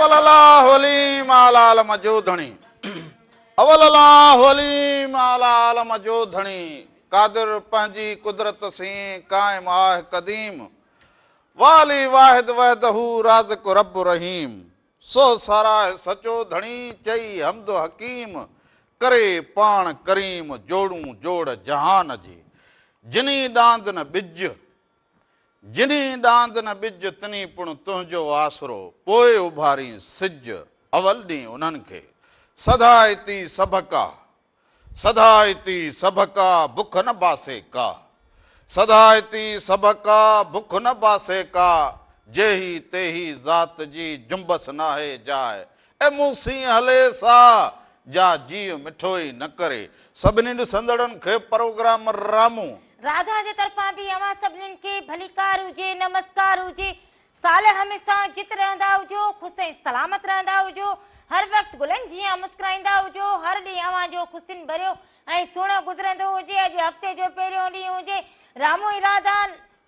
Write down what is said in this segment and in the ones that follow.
اول الله عليم اعلي عالم جو ڌڻي اول الله عليم اعلي عالم جو ڌڻي قادر پنهنجي قدرت سين قائم آه قديم والي واحد وحده رازق رب رحيم سو ساراهه سچو ڌڻي چئي حمد حڪيم ڪري پاڻ ڪريم جوڙون جوڙ جهان جي جني ڏاند نه ٻج جنھين ڏاند نه ٻج، تنھين پڻ تنھنجو آسرو، پوء اڀارين سج، اول ڏينھن انھن کي. سڌائتي سڀڪا، سڌائتي سڀڪا، بک نه باسي ڪا. سڌائتي سڀڪا، بک نه باسي ڪا، جيھي تيھي ذات جي، جنبس ناھي جاء. اي مون سين ھلي سا، جا جيء مٺوئي نه ڪري. سڀني ڏسندڙن کي پروگرام رامون. راڌا جي طرفان به اوهان سڀنين کي ڀليڪار هجي نمسڪار هجي صالح هميشه جت رهندا هجو خوش ۽ سلامت رهندا هجو هر وقت گلن جيان مسڪرائيندا هجو هر ڏينهن اوهان جو خوشين ڀريو ۽ سهڻو گذرندو هجي اڄ هفتي جو پهريون ڏينهن هجي رامو ۽ راڌا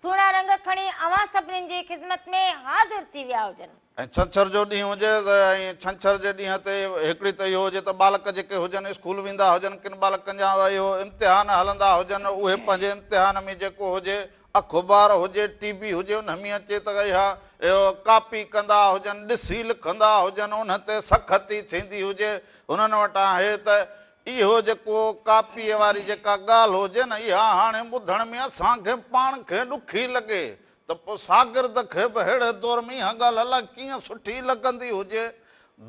سهڻا رنگ کڻي اوهان سڀنين جي خدمت ۾ حاضر ٿي ويا هجن. ۽ ڇنڇر جو ڏينهن هجي ته ۽ ڇنڇر جي ڏينهن تي هڪڙي ته اهو هجي ته ٻالڪ جيڪي هجن اسڪول ويندا هجن ڪن ٻالڪن جا اهو امتحان هلندا هجن اهي پنهنجي امتحان ۾ جيڪو هجي اخبار هجي ٽي وي هجي ان ۾ اچي ته اها اهو ڪاپي ڪندا هجن ڏسي لکندا هجن ان تي سختي ٿيندي هجي هنن وٽان هي ته اهو جيڪو ڪاپيء واري جيڪا ڳالهه هجي نه اها هاڻي ٻڌڻ ۾ اسان کي پاڻ کي ڏکي لڳي ته پوء شاگرد کي به ههڙي دور ۾ اها ڳالهه الاء ڪيئن سٺي لڳندي هجي.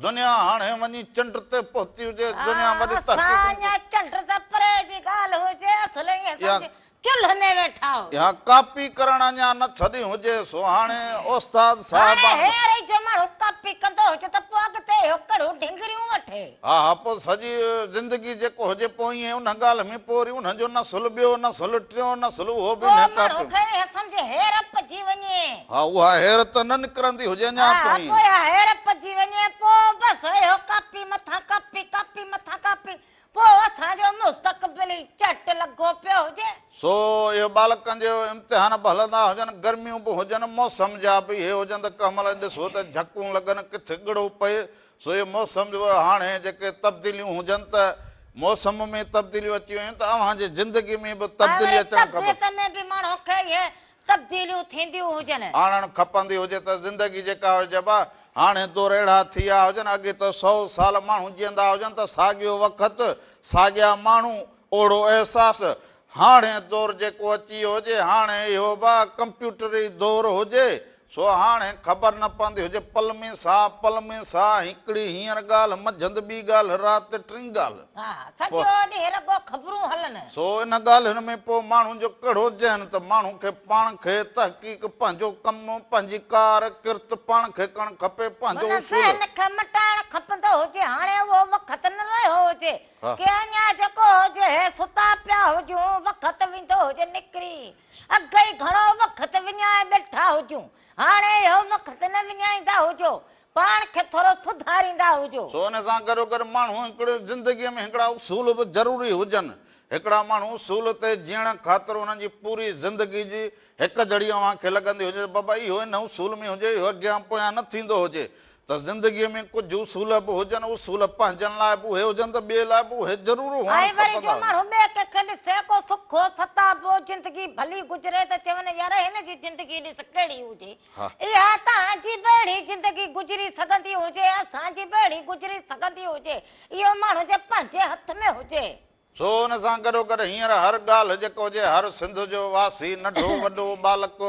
دنيا هاڻي وڃي چنڊ تي پهتي هجي، دنيا وڏي تحقيقون. اسان اڃا چنڊ ته پري جي ڳالهه هجي، اصل ائين سمجهه چلهه ۾ ويٺا هجون. اها ڪاپي ڪرڻ اڃا نه ڇڏي هجي، سو هاڻي استاد صاحبان. هاڻي هينئر ئي جو ماڻهو ڪاپي ڪندو هجي ته پوء اڳتي اهو ڪهڙيون ڍنگريون وٺي. ها ها پوء سڄي زندگي جيڪو هجي پوء ائين ان ڳالهه ۾ پوء وري ان جو نسل ٻيو نسل ٽيون نسل اهو به پوء انهيء ماڻهو ڪاپي. کي ائين سمجهه هير پئجي وڃي. ها اها هير ته نه نڪرندي هجي اڃا ها ها تائين. پوء اها هير پئجي وڃي پوء بس اهو ڪاپي مٿان ڪاپي ڪاپي مٿان ڪاپي پوء اسان جو مستقبل ئي چٽ لڳو پيو هجي. سو اهي ٻالڪن جي امتحان به هلندا هجن، گرميون به هجن، موسم جا به اهي هجن ته ڪنهن مهل ڏسو ته جهڪون لڳن، ڪٿي ڳڙو پئي، سو اهي موسم جو هاڻي جيڪي تبديليون هجن ته موسم ۾ تبديليون اچي ويون ته اوهان جي زندگي ۾ به ۽ تبديلي وري اچڻ کپي. طبيعت ۾ به ماڻهو کي اهي تبديليون ٿينديون هجن. آڻڻ کپندي هجي ته زندگي جيڪا هجي با هاڻي دور اهڙا ٿي ويا هجن اڳي ته سئو سال ماڻهو جيئندا هجن ته ساڳيو وقت ساڳيا ماڻهو اوڙو احساس هاڻي دور جيڪو اچي ويو هجي هاڻي اهو با ڪمپيوٽري دور هجي سو هاڻي خبر نه پوندي هجي پل ۾ ساهه پل ۾ ساهه هڪڙي هينئر ڳالهه منجهند ٻي ڳالهه رات ٽين ڳالهه. ها سڄو ڏينهن رڳو خبرون هلن. سو ان ڳالهين ۾ پوء ماڻهو جو ڪهڙو ذهن ته ماڻهو کي پاڻ کي تحقيق پنهنجو ڪم پنهنجي ڪار ڪرت پاڻ کي ڪرڻ کپي پنهنجو معنيٰ اصول. ذهن کي مٽائڻ کپندو هجي هاڻي اهو وقت نه رهيو هجي ڪي اڃا جيڪو هجي هي ستا پيا هجون وقت ويندو هجي نڪري. اڳ ئي گهڻو وقت وڃائي ٻيٺا هجون، هاڻي اهو وقت نه وڃائيندا هجو، پاڻ کي ٿورو سڌاريندا هجو. سو ان سان گڏوگڏ ماڻهو هڪڙي زندگيء ۾ هڪڙا اصول به ضروري هجن. هڪڙا ماڻهو اصول تي جيئڻ خاطر انهن جي پوري زندگي جي هڪ جھڙي اوهان کي لڳندي هجي ته بابا اهو ان اصول ۾ هجي، اهو اڳيان پويان نه ٿيندو هجي. ته زندگيء ۾ ڪجهه اصول به هجن، اصول پنهنجن لاء به اهي هجن ته ٻئي لاء به اهي ضرور هئڻ ۽ وري کپندا جو هجن. ماڻهو ٻئي ڪنهن کي ڏسي ڪو سکو ستابو زندگي ڀلي گذري ته چون يار هن جي زندگي ڏس ڪهڙي هجي، اها توهان جي به اهڙي زندگي گذري سگهندي هجي، اسان جي به اهڙي گذري سگهندي هجي، اهو ماڻهو جي پنهنجي هٿ ۾ هجي. سو ان سان گڏوگڏ هينئر هر ڳالهه جيڪو هجي هر سنڌ جو واسي ننڍو وڏو ٻالڪ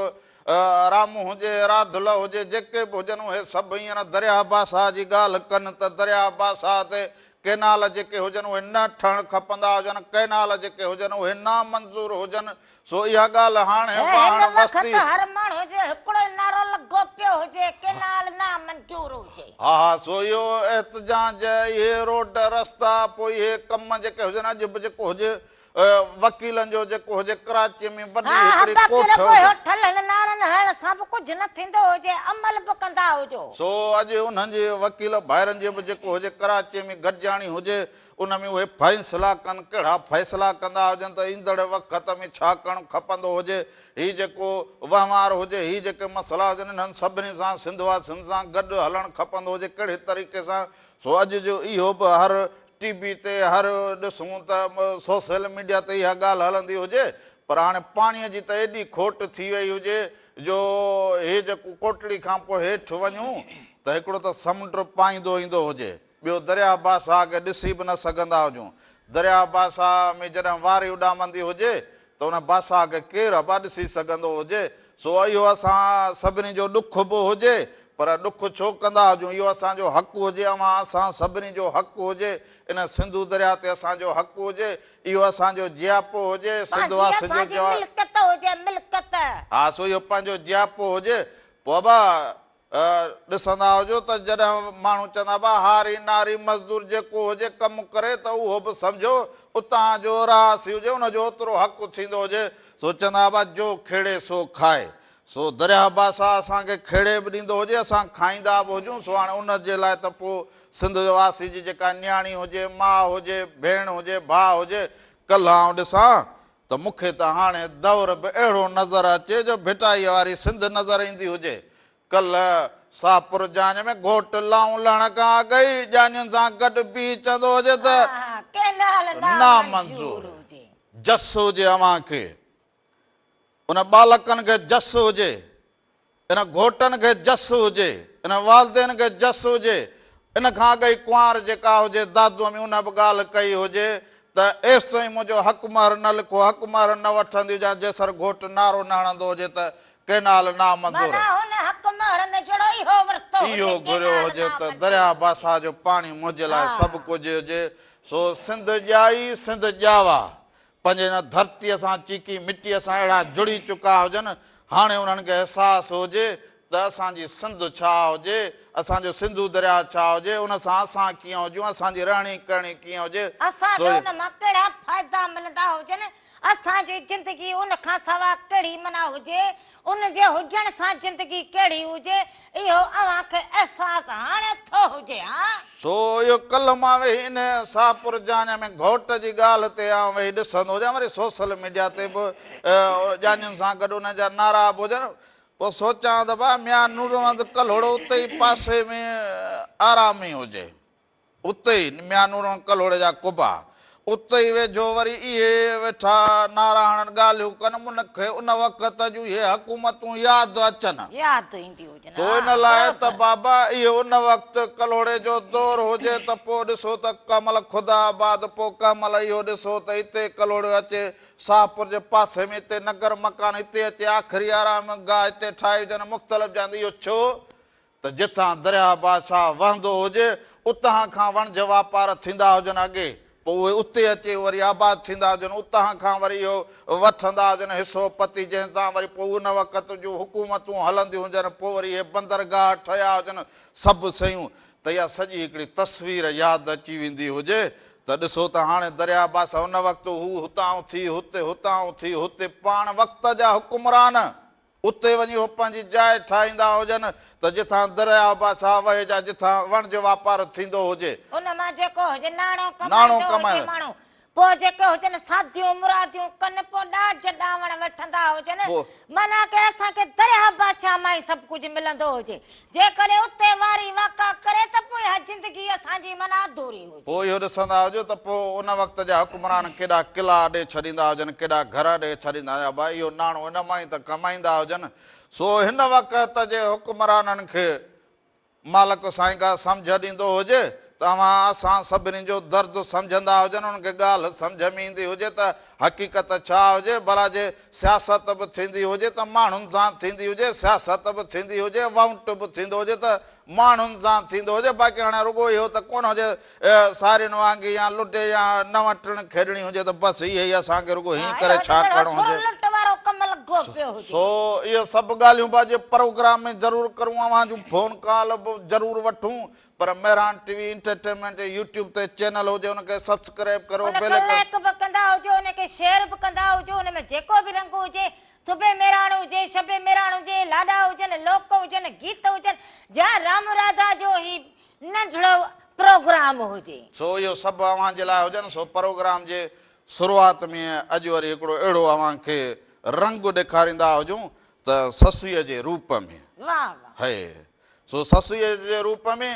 رامو هجي راڌل هجي جيڪي به هجن اهي سڀ هينئر درياهه بادشاهه جي ڳالهه ڪن ته درياهه بادشاهه تي ڪينال جيڪي هجن اهي نه ٺهڻ کپندا هجن ڪينال جيڪي هجن اهي نامنظور هجن سو اها ڳالهه هاڻي هن واهڻ وقت وستي. هر ماڻهو جي هڪڙو ئي نعرو لڳو پيو هجي، ڪينال نامنظور هجي. ها ها سو اهو احتجاج، اهي روڊ رستا، پوء اهي ڪم جيڪي هجن اڄ به جيڪو هجي وڪيلن جو جيڪو هجي ڪراچيء ۾ وڏي ها هڪڙي باقي ڪوٺ رڳو هجي. اهو ٺلهن نعرن هڻڻ سان به ڪجهه نه ٿيندو هجي، عمل به ڪندا هجو. سو اڄ انهن جي وڪيل ڀائرن جي به جيڪو هجي ڪراچيء ۾ گڏجاڻي هجي، ان ۾ اهي فيصلا ڪن، ڪهڙا فيصلا ڪندا هجن ته ايندڙ وقت ۾ ڇا ڪرڻ کپندو هجي، هي جيڪو وهنوار هجي، هي جيڪي مسئلا هجن، انهن سڀني سان سنڌ واسين سان گڏ هلڻ کپندو هجي، ڪهڙي طريقي سان، سو اڄ جو اهو به هر ٽي وي تي هر ڏسون ته سوشل ميڊيا تي اها ڳالهه هلندي هجي پر هاڻي پاڻي جي ته ايڏي کوٽ ٿي وئي هجي جو هي جيڪو ڪوٽڙي کان پوء هيٺ وڃون ته هڪڙو ته سمنڊ پائيندو ايندو هجي ٻيو درياهه بادشاهه کي ڏسي به نه سگهندا هجون درياهه بادشاهه ۾ جڏهن واري اڏامندي هجي ته ان بادشاهه کي ڪير ابا ڏسي سگهندو هجي؟ سو اهو اسان سڀني جو ڏک به هجي، پر ڏک ڇو ڪندا هجون؟ اهو اسان جو حق هجي، اوهان اسان سڀني جو حق هجي، ان سنڌو درياء تي اسان جو حق هجي، اهو اسان جو جياپو هجي، سنڌ پنهنجي واسين جو اسان جي جوا. ملڪيت هجي، ملڪيت. ها، سو اهو پنهنجو جياپو هجي. پوء ابا ڏسندا هجو ته جڏهن ماڻهو چوندا ابا هاري ناري مزدور جيڪو هجي ڪم ڪري ته اهو به سمجهو اتان جو رهاسي هجي ان جو اوترو حق ٿيندو هجي سو چوندا ابا جو کيڙي سو کائي سو درياهه بادشاهه اسان کي کيڙي به ڏيندو هجي اسان کائيندا به هجون سو هاڻي ان جي لاء ته پوء سنڌ واسي جي جيڪا نياڻي هجي ماء هجي ڀيڻ هجي ڀاء هجي ڪلهه آئون ڏسان ته مون کي ته هاڻي دور به اهڙو نظر اچي جو ڀٽائيء واري سنڌ نظر ايندي هجي. ڪلهه ساهپور جاڃ ۾ گهوٽ لائون لهڻ کان اڳ ئي ڄاڃين سان گڏ بيهي چوندو هجي ته نامنظور. جس هجي اوهان کي. ان ٻالڪن کي جس هجي. ان گهوٽن کي جس هجي، ان والدين کي جس هجي، ان کان اڳ ئي ڪنوار جيڪا هجي دادوء ۾ ان به ڳالهه ڪئي هجي ته ايستائين منهنجو حق مهر نه لکو، حق مهر نه وٺندي هجان جيسر گهوٽ نعرو نه هڻندو هجي ته ڪئنال نامنظور. معنيٰ هن حق مهر ۾ جهڙو اهو ورتو هجي اهو گهريو ڪئنال هجي ته نامنظور. درياهه بادشاهه جو پاڻي منهنجي لاء سڀ ڪجهه هجي، سو سنڌ ڄائي سنڌ ڄاوا. پنهنجي هن ڌرتيء سان چيڪي مٽيء سان اهڙا جڙي چڪا هجن، هاڻي انهن کي احساس هجي ته اسان جي سنڌ ڇا هجي، اسان جو سنڌو درياء ڇا هجي، ان سان اسان ڪيئن هجون، اسان جي رهڻي ڪرڻي ڪيئن هجي، اسان سو کي ان مان ڪهڙا فائدا ملندا هجن، اسان جي زندگي ان کان سوا ڪهڙي معنيٰ هجي، ان جي هجڻ سان زندگي ڪهڙي هجي، اهو اوهان کي احساس هاڻي ٿو هجي ها؟ سو اهو ڪلهه مان ويهي ان شاهپور جاڃ ۾ گهوٽ جي ڳالهه تي آئون ويهي ڏسندو هجان وري سوشل ميڊيا تي به ڄاڃين سان گڏ انهن جا نعرا به هجن پوء سوچان ته ڀاء ميان نورمحمد ڪلهوڙو اتي ئي پاسي ۾ آرامي هجي. اتي ئي ميان نورمحمد ڪلهوڙي جا قبا، اتي ئي ويجهو وري اهي ويٺا نعرا هڻن ڳالهيون ڪن، مون کي ان وقت جون اهي حڪومتون ياد اچن. ياد اينديون هجن تو ها ان لاء ته برابر. بابا اهو ان وقت ڪلهوڙي جو دور هجي ته پوء ڏسو ته ڪنهن مهل خدا آباد پوء ڪنهن مهل اهو ڏسو ته هتي ڪلهوڙو اچي شاهپور جي پاسي ۾ هتي نگر مڪان هتي اچي آخري آرام گاهه هتي ٺاهي هجن مختلف جاين تي اهو ڇو ته جتان درياهه بادشاهه وهندو هجي، اتان کان وڻج واپار ٿيندا هجن اڳي، پوء اهي اتي اچي وري آباد ٿيندا هجن، اتان کان وري اهو وٺندا هجن حصو پتي، جنهن تان وري پوء ان وقت جون حڪومتون هلنديون هجن، پوء وري اهي بندرگاهه ٺهيا هجن، سڀ شيون ته اها سڄي هڪڙي تصوير ياد اچي ويندي هجي ته ڏسو ته هاڻي درياهه بادشاهه ان وقت هو هتان ٿي هتي، هتان ٿي هتي، پاڻ وقت جا حڪمران. اتي وڃي هو پنهنجي جاء ٺاهيندا هجن ته جتان درياء بادشاهه وهي جا جتان وڻج واپار ٿيندو هجي. ان مان جيڪو هجي ناڻو ناڻو ڪمائيندو هجي ڪمائي. ماڻهو پوء جيڪي هجن ساديون مراديون ڪن پوء ڏاج ڏاوڻ وٺندا هجن پوء. معنيٰ ڪه اسان کي درياء بادشاهه مان ئي سڀ ڪجهه ملندو هجي جيڪڏهن اتي واري واڪا ڪري ته پوء اها زندگي اسان جي معنيٰ اڌوري هجي. پوء اهو ڏسندا هجو ته پوء ان وقت جا حڪمران ڪيڏا قلعا اڏي ڇڏيندا هجن، ڪيڏا گهر اڏي ڇڏيندا هجن، ابا اهو ناڻو ان مان ئي ته ڪمائيندا هجن، سو هن وقت جي حڪمرانن کي مالڪ سائين ڪا سمجهه ڏيندو هجي ته اوهان اسان سڀني جو درد سمجهندا هجن، انهن کي ڳالهه سمجهه ۾ ايندي هجي ته حقيقت ڇا هجي، ڀلا جي سياست به ٿيندي هجي ته ماڻهن سان ٿيندي هجي، سياست به ٿيندي هجي، وونٽ به ٿيندو هجي ته ماڻهن سان ٿيندو هجي، باقي هاڻي رڳو اهو ته ڪونه هجي سارين وانگي يا لٽي يا نو ٽڻ کيڏڻي هجي ته بس اهي ئي اسان کي رڳو هيئن ڪري ڇا ڪرڻو هجي. سو اهي سڀ ڳالهيون به اڄ پروگرام ۾ ضرور ڪرون، اوهان جون فون ڪال به ضرور وٺون پر مهراڻ ٽي وي انٽرٽينمينٽ جي يوٽيوب تي چينل هجي ان کي سبسڪرائب ڪرو ان کي بيل آئيڪن. لائيڪ به ڪندا هجو ان کي شيئر به ڪندا هجو ان ۾ جيڪو به رنگ هجي صبح مهراڻ هجي شب مهراڻ هجي لاڏا هجن لوڪ هجن گيت هجن يا رام راڌا جو هي ننڍڙو پروگرام هجي. سو اهو سڀ اوهان جي لاء هجن سو پروگرام جي شروعات ۾ اڄ وري هڪڙو اهڙو اوهان کي رنگ ڏيکاريندا هجون ته سسئيء جي روپ ۾. واه واه. هي سو سسئيء جي روپ ۾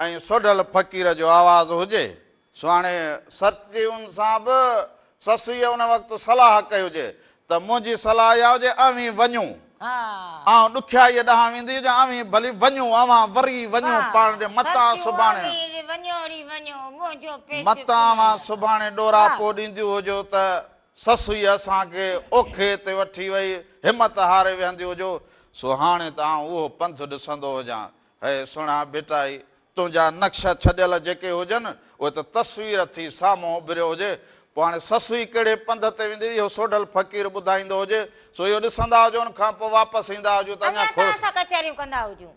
۽ سوڍل فقير جو آواز هجي. سو هاڻي سرتيون سان به سسئيء ان وقت صلاح ڪئي هجي ته منهنجي صلاح اها هجي اوهين وڃو. آئون ڏکيائيء ڏانهن ويندي هجان اوهين ڀلي وڃو اوهان وري وڃو پاڻ ڏي متان سڀاڻي متان اوهان سڀاڻي ڏوراپو ڏينديون هجو ته سسئي اسان کي اوکي تي وٺي وئي، همت هاري ويهندي هجو، سو هاڻي ته آئون اهو پنڌ ڏسندو هجان. هي سهڻا ڀٽائي، تنهنجا نقش ڇڏيل جيڪي هجن، اهي ته تصوير ٿي سامهون اڀريو هجي. پوء هاڻي سسئي ڪهڙي پنڌ تي ويندي، اهو سوڍل فقير ٻڌائيندو هجي، سو اهو ڏسندا هجو، ان کان پوء واپس ايندا هجون ته اڃا اڃا کوڙ. توهان سان ڪچهريون ڪندا هجون.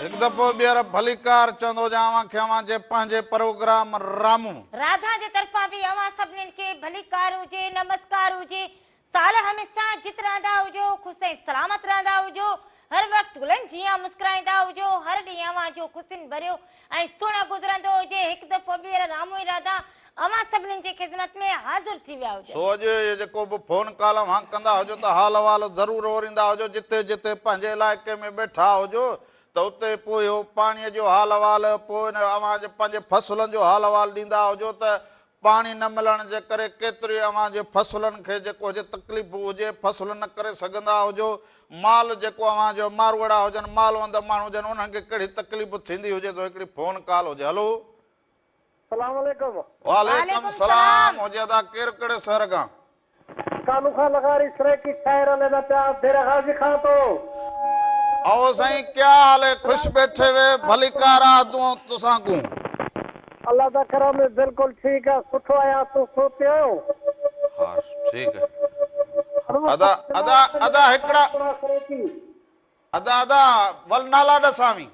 هڪ دفعو ٻيهر ڀليڪار چوندو هجان اوهان کي اوهان جي پنهنجي پروگرام رامون. راڌا جي طرفان به اوهان سڀنين کي ڀليڪار هجي نمسڪار هجي سال هميشه جت رهندا هجو خوش ۽ سلامت رهندا هجو هر وقت گلن جيان مسڪرائيندا هجو هر ڏينهن اوهان جو خوشين ڀريو ۽ سهڻو گذرندو هجي هڪ دفعو ٻيهر رامون ۽ راڌا اوهان سڀنين جي خدمت ۾ حاضر ٿي ويا هجن. سو اڄ اهي جيڪو به فون ڪال اوهان ڪندا هجو ته حال احوال ضرور اوريندا هجو جتي جتي پنهنجي علائقي ۾ ٻيٺا هجو ته اتي پوء اهو پاڻي جو حال احوال پوء ان اوهان جي پنهنجي فصلن جو حال احوال ڏيندا هجو ته پاڻي نه ملڻ جي ڪري ڪيتري اوهان جي فصلن کي جيڪو هجي تڪليفون هجي فصل نه ڪري سگهندا هجو مال جيڪو اوهان جو ماروئڙا هجن مالوند ماڻهو هجن انهن کي ڪهڙي تڪليف ٿيندي هجي ته هڪڙي فون ڪال هجي هلو. سلام عليڪم. وعليڪم سلام هجي ادا ڪير ڪهڙي شهر کان. ڪالو خان لغاري سرائيڪي شاعر علينا پيا ڊيرا غازي خان تو. او سائين ڪيا حال هي خوش بيٺي وي ڀليڪار آ تون تسان ڪون. الله دا کرم هي بلڪل ٺيڪ آ سٺو آهيان تون سوتي آهيو. ها ٺيڪ ادا ادا ادا هڪڙا ادا ادا ول نالا ڏساوين.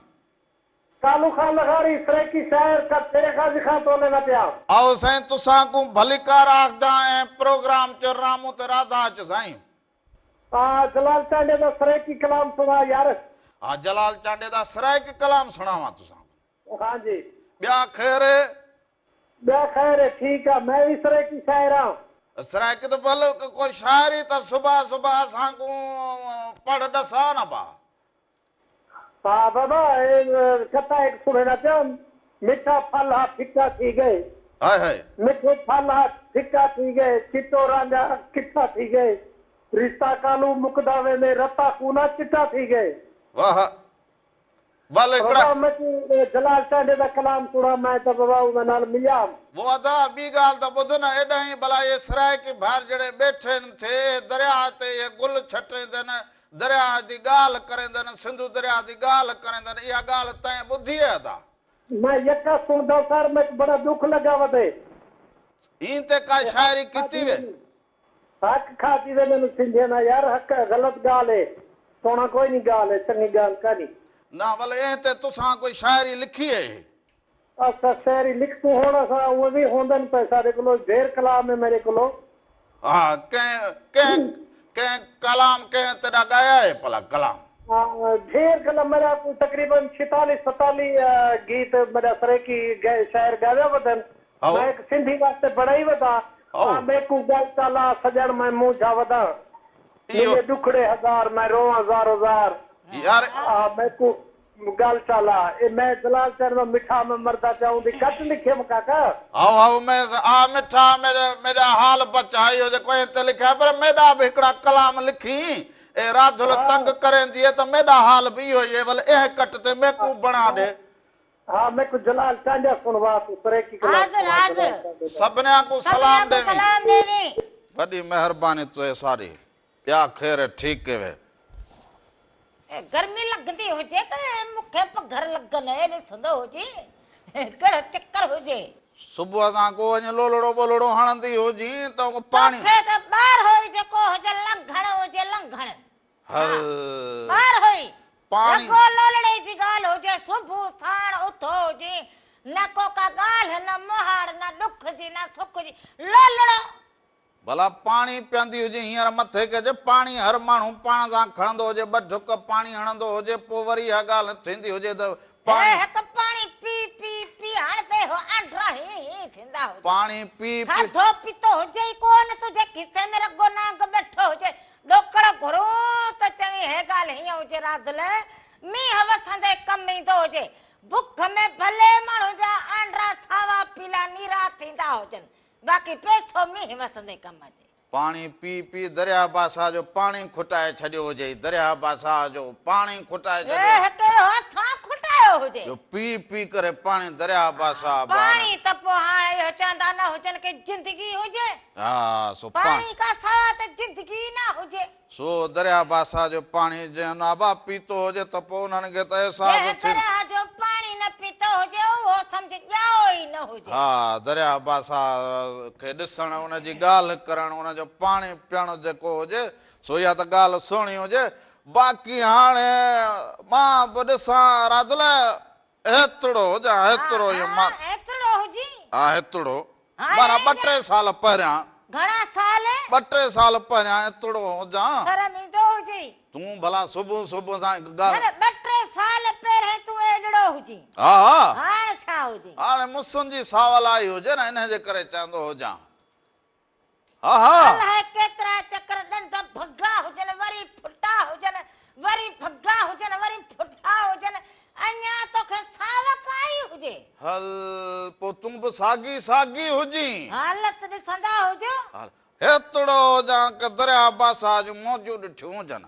ڪالو خان لغاري سرائيڪي شاعر ڪا ڊيري غازي خان تو علينا پيا. او سائين تسان ڪون ڀليڪار آخدا ۽ پروگرام چ رامون ته راڌا اچ سائين. ها جلال چانڊيي دا سرائيڪي ڪلام سڻا يار. ها جلال چانڊيي دا سرائيڪي ڪلام سڻاوان تسان ڪون. ها جي. ٻيا خير هي. ٻيا خير هي ٺيڪ آ مين وي سرائيڪي شاعر آن. سرائيڪي ته ڀل ڪو شاعري ته صبح صبح اسان ڪون پڙھ ڏسا نه با. ها بابا اي ڪتا هڪ سڻيندا پيا مٺا ڦل ها ڦڪا ٿي گئي. هائي هائي. مٺو ڦل ها ڦڪا ٿي گئي چٽو رانجها ڪٺا ٿي گئي رشتا ڪالو مڪدا ويندي رتا خون ها چٽا ٿي گئي. واهه ول هڪڙا. بابا مڪي جلال چانڊيي دا ڪلام سڻا مين ته بابا ان نال مليا. وو ادا ٻي ڳالهه ته ٻڌ نه ايڏانهن ڀلا اهي سرائيڪي ڀائر جهڙي ٻيٺين ٿي درياهه تي اهي گل ڇٽيندين درياهه جي ڳالهه ڪريندن، سنڌو درياهه جي ڳالهه ڪريندن، اها ڳالهه تئين ٻڌي اي ادا؟ مان يڪا سڻدا سار ميڪ بڙا ڏک لڳا وڌي. اين تي ڪا شاعري ڪتي وي؟ حق کاڌي ويندن سنڌين ها يار حق غلط ڳالهه اي سوڻا ڪوئي ني ڳالهه اي چڱي ڳالهه ڪاني. نه ول اين تي تسان ڪوئي شاعري لکي اي؟ اسا شعري لکتون هوڻ اسا اهي به هوندن پئي ساڏي ڪولو ڍير ڪلام هي ميري ڪولو. ها ڪنهن ڪنهن ڪنهن ڪلام ڪنهن تيڏا ڳايا هي پلا ڪلام. ها ڍير ڪلام ميرا ڪو تقريبن ڇتالي ستالي گيت ميرا سرائيڪي شاعر ڳاويا وڌن هائو. مين هڪ سنڌي واسطي بڻائي وڌا هائو. آ ميڪون ڳل چالا سڄڻ مين مونجها وڌا اهو. ملي ڏکڙي هزار مين رووان زارو زار يار. آ ميڪون ڳالهه چالا اي مين جلال چيڻ دا مٺا مين مردا پيا اوندي گهٽ لکيم ڪاڪا. هائو هائو مين آ مٺا ميڏا حال بچا اهو جيڪو اين تي لکيا پر ميڏا به هڪڙا ڪلام لکين اي راڌل تنگ ڪريندي ته ميڏا حال به اهو ئي اي ول اين ڪٽ تي ميڪون بڻا ڏي. ها ميڪو جلال چانڊيا سنوا تون سرائيڪي ڪلاس حاضر سنوا حاضر. جلال چانڊيا دا. سڀنيان ڪو سڀنيان سلام ڪو ڏيوين. سلام ڏيوين. وڏي مهرباني توهي ساڏي. ٻيا خير ٺيڪ ڪيوي. گرمي لڳندي هجي ته مونکي پگهر لڳن اي ڏسندو هجي ڪهڙو چڪر هجي. صبح سان ڪو وڃ لولڙو ٻولڙو هڻندي هجين ته پاڻي. توکي ته ٻار هوئي جيڪو هجي لنگهڻ هجي لنگهڻ. هل. ٻار هوئي. پاڻي. رڳو لولڙي جي ڳالهه هجي صبح ساڻ اٿو هجي نه ڪو ڪا ڳالهه نه مهاڙ نه ڏک جي نه سک جي لولڙو. ڀلا پاڻي پيئندي هجي هينئر مٿي کي جي پاڻي هر ماڻهو پاڻ سان کڻندو هجي ٻه ڍڪ پاڻي هڻندو هجي پوء وري اها ڳالهه ٿيندي هجي ته پاڻي. هي هڪ پاڻي پي پي پي هاڻ ته اهو آنڊرا هين هين ٿيندا هجن. پاڻي پي پي. کاڌو پيتو هجي ئي ڪو نه تنهنجي کيسي ۾ رڳو نانگ ويٺو هجي ڏوڪڙ گهرون ته چوين هي ڳالهه هيئن هجي راضل مينهن وسندي ڪم ايندو هجي بک ۾ ڀلي ماڻهو جا آنڊرا ساوا پيلا نيرا ٿيندا هجن باقي پئسو مينهن وسندي ڪم اچي. پاڻي پي پي درياهه بادشاهه جو پاڻي کٽائي ڇڏيو هجئي، درياهه بادشاهه جو پاڻي کٽائي ڇڏيو. اي هڪ اهو اسان کٽايو هجي. جو پي پي ڪري پاڻي درياهه بادشاهه به هاڻي. پاڻي ته پوء هاڻ اهو چوندا نه هجن ڪي زندگي هجي. ها سو پاڻي. پاڻي کان سواء ته زندگي نه هجي. سو درياهه بادشاهه جو پاڻي جنهن ابا پيتو هجي ته پوء انهن کي ته احساس جنهن ٿيندو. درياهه جو پاڻي نه پيتو هجي اهو سمجهه ڄائو ئي نه هجي. ها درياهه بادشاهه کي ڏسڻ، ان جي ڳالهه ڪرڻ، ان جو پاڻي پيئڻ جيڪو هجي سو اها ته ڳالهه سهڻي هجي. باقي هاڻي مان به ڏسان راڌل هيتڙو هجان هيتڙو ها اهو ها مان. هيتڙو هجي. ها هيتڙو هاڻي معنيٰ ٻه اڃا ٽي سال پهريان. گهڻا سال؟ ٻه ٽي سال پهريان ايتڙو هجان. شرم ايندو هجي. تون ڀلا صبح صبح سان هڪ ڳالهه. نه نه ٻه ٽي سال پهرين تون ايڏڙو هجين. ها ها. هاڻ ڇا هجين؟ هاڻي مسن جي ساول آئي هجي نه انهي جي ڪري چوندو هجان. ها ها. الائي ڪيترا چڪر ڏند ڀڳا هجن وري ڦٽا هجن وري ڀڳا هجن وري ڦٽا هجن اڃا توکي ساوڪ آئي هجي. هل پوء تون به ساڳي ساڳي هجين. حالت ڏسندا هجو. هل هيتڙو هجان ڪه درياء بادشاهه جون موجون ڏٺيون هجن.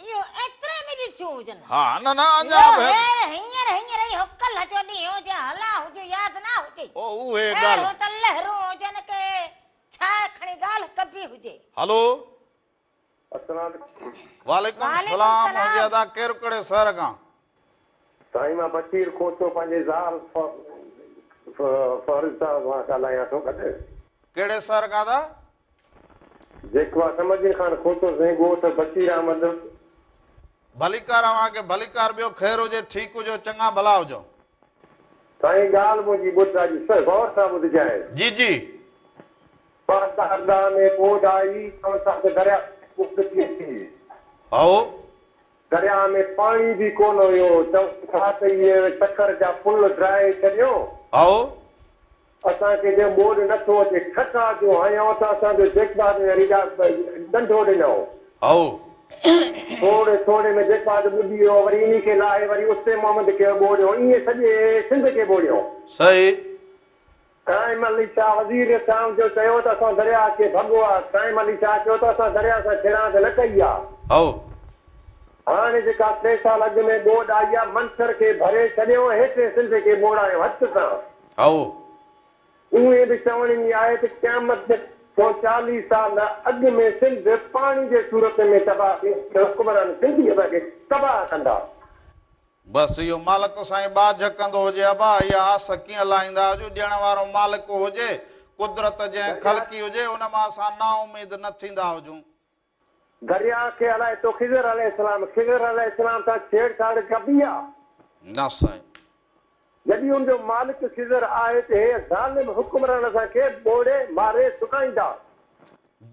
اهو ايتري ۾ ڏٺيون هجن. ها نه نه اڃا به اهو هير هينئر هينئر اهو ڪلهه جو ڏينهن هجي هلا هجي ياد نه هجي. او اهي ڳالهه. اهڙو ته لهرون هجن ڪي ڇا کڻي ڳالهه ڪبي هجي. هلو. السلام عليڪم. وعليڪم السلام هجي ادا ڪير ڪهڙي شهر کان. سائين مان بشير کوسو پنهنجي زال فارغ صاحب سان ڳالهايان ٿو گڏ. ڪهڙي شهر کان ادا. جيڪو آ سمجهين خان کوسو سائين ڳوٺ بشير احمد. ڀليڪار اوهان کي ڀليڪار ٻيو خير هجي ٺيڪ هجو چڱا ڀلا هجو. سائين ڳالهه منهنجي ٻڌ اڄ غور سان ٻڌجانء. جي جي. 2010 ۾ ٻوڏ آئي چون ٿا ته درياء ۾ ٻوڏ ٿي اچي. هائو. درياء ۾ پاڻي به ڪونه هيو. چون ٿا ته اهي سکر جا پل ڊاهي ڇڏيو. هائو. اسان کي چيو ٻوڏ نه ٿو اچي. ٺڪا جو هنيو ته اسان جو جيڪب آباد ۾ ڏنڊو ڏنائون. هائو. ٿوري ٿوري ۾ جيڪب آباد ٻڏي ويو. وري انهي کي لاهي وري استي محمد کي ٻوڙيو. ائين سڄي سنڌ کي ٻوڙيو. صحيح. قائم علي شاهه وزير اعظم جو چيو ته اسان درياء کي ڀڳو آ. قائم علي شاهه چيو ته اسان درياء سان ڇيڙاند نه ڪئي آ. هائو. هاڻي جيڪا ٽي سال اڳ ۾ ٻوڏ آئي آ، منڇر کي ڀري ڇڏيو ۽ هيٺين سنڌ کي ٻوڙايو هٿ سان. هائو. اونئين به چوڻ ائين آهي ته قيامت کان 40 سال اڳ ۾ سنڌ پاڻي جي صورت ۾ تباهه ٿيندي ته حڪمران سنڌي اسان کي تباهه ڪندا. بس اهو مالڪ سائين ٻاجهه ڪندو هجي ابا اها آس ڪيئن لاهيندا هجو ڏيڻ وارو مالڪ هجي قدرت جنهن خلقي هجي ان مان اسان نااميد نه ٿيندا هجون. درياء کي الائي تو خضر عليه السلام خضر عليه السلام سان ڇيڙ ڇاڙ ڪبي آ؟ نه سائين. جڏهن ان جو مالڪ خضر آهي ته هي ظالم حڪمران اسان کي ٻوڙي ماري سڪائيندا.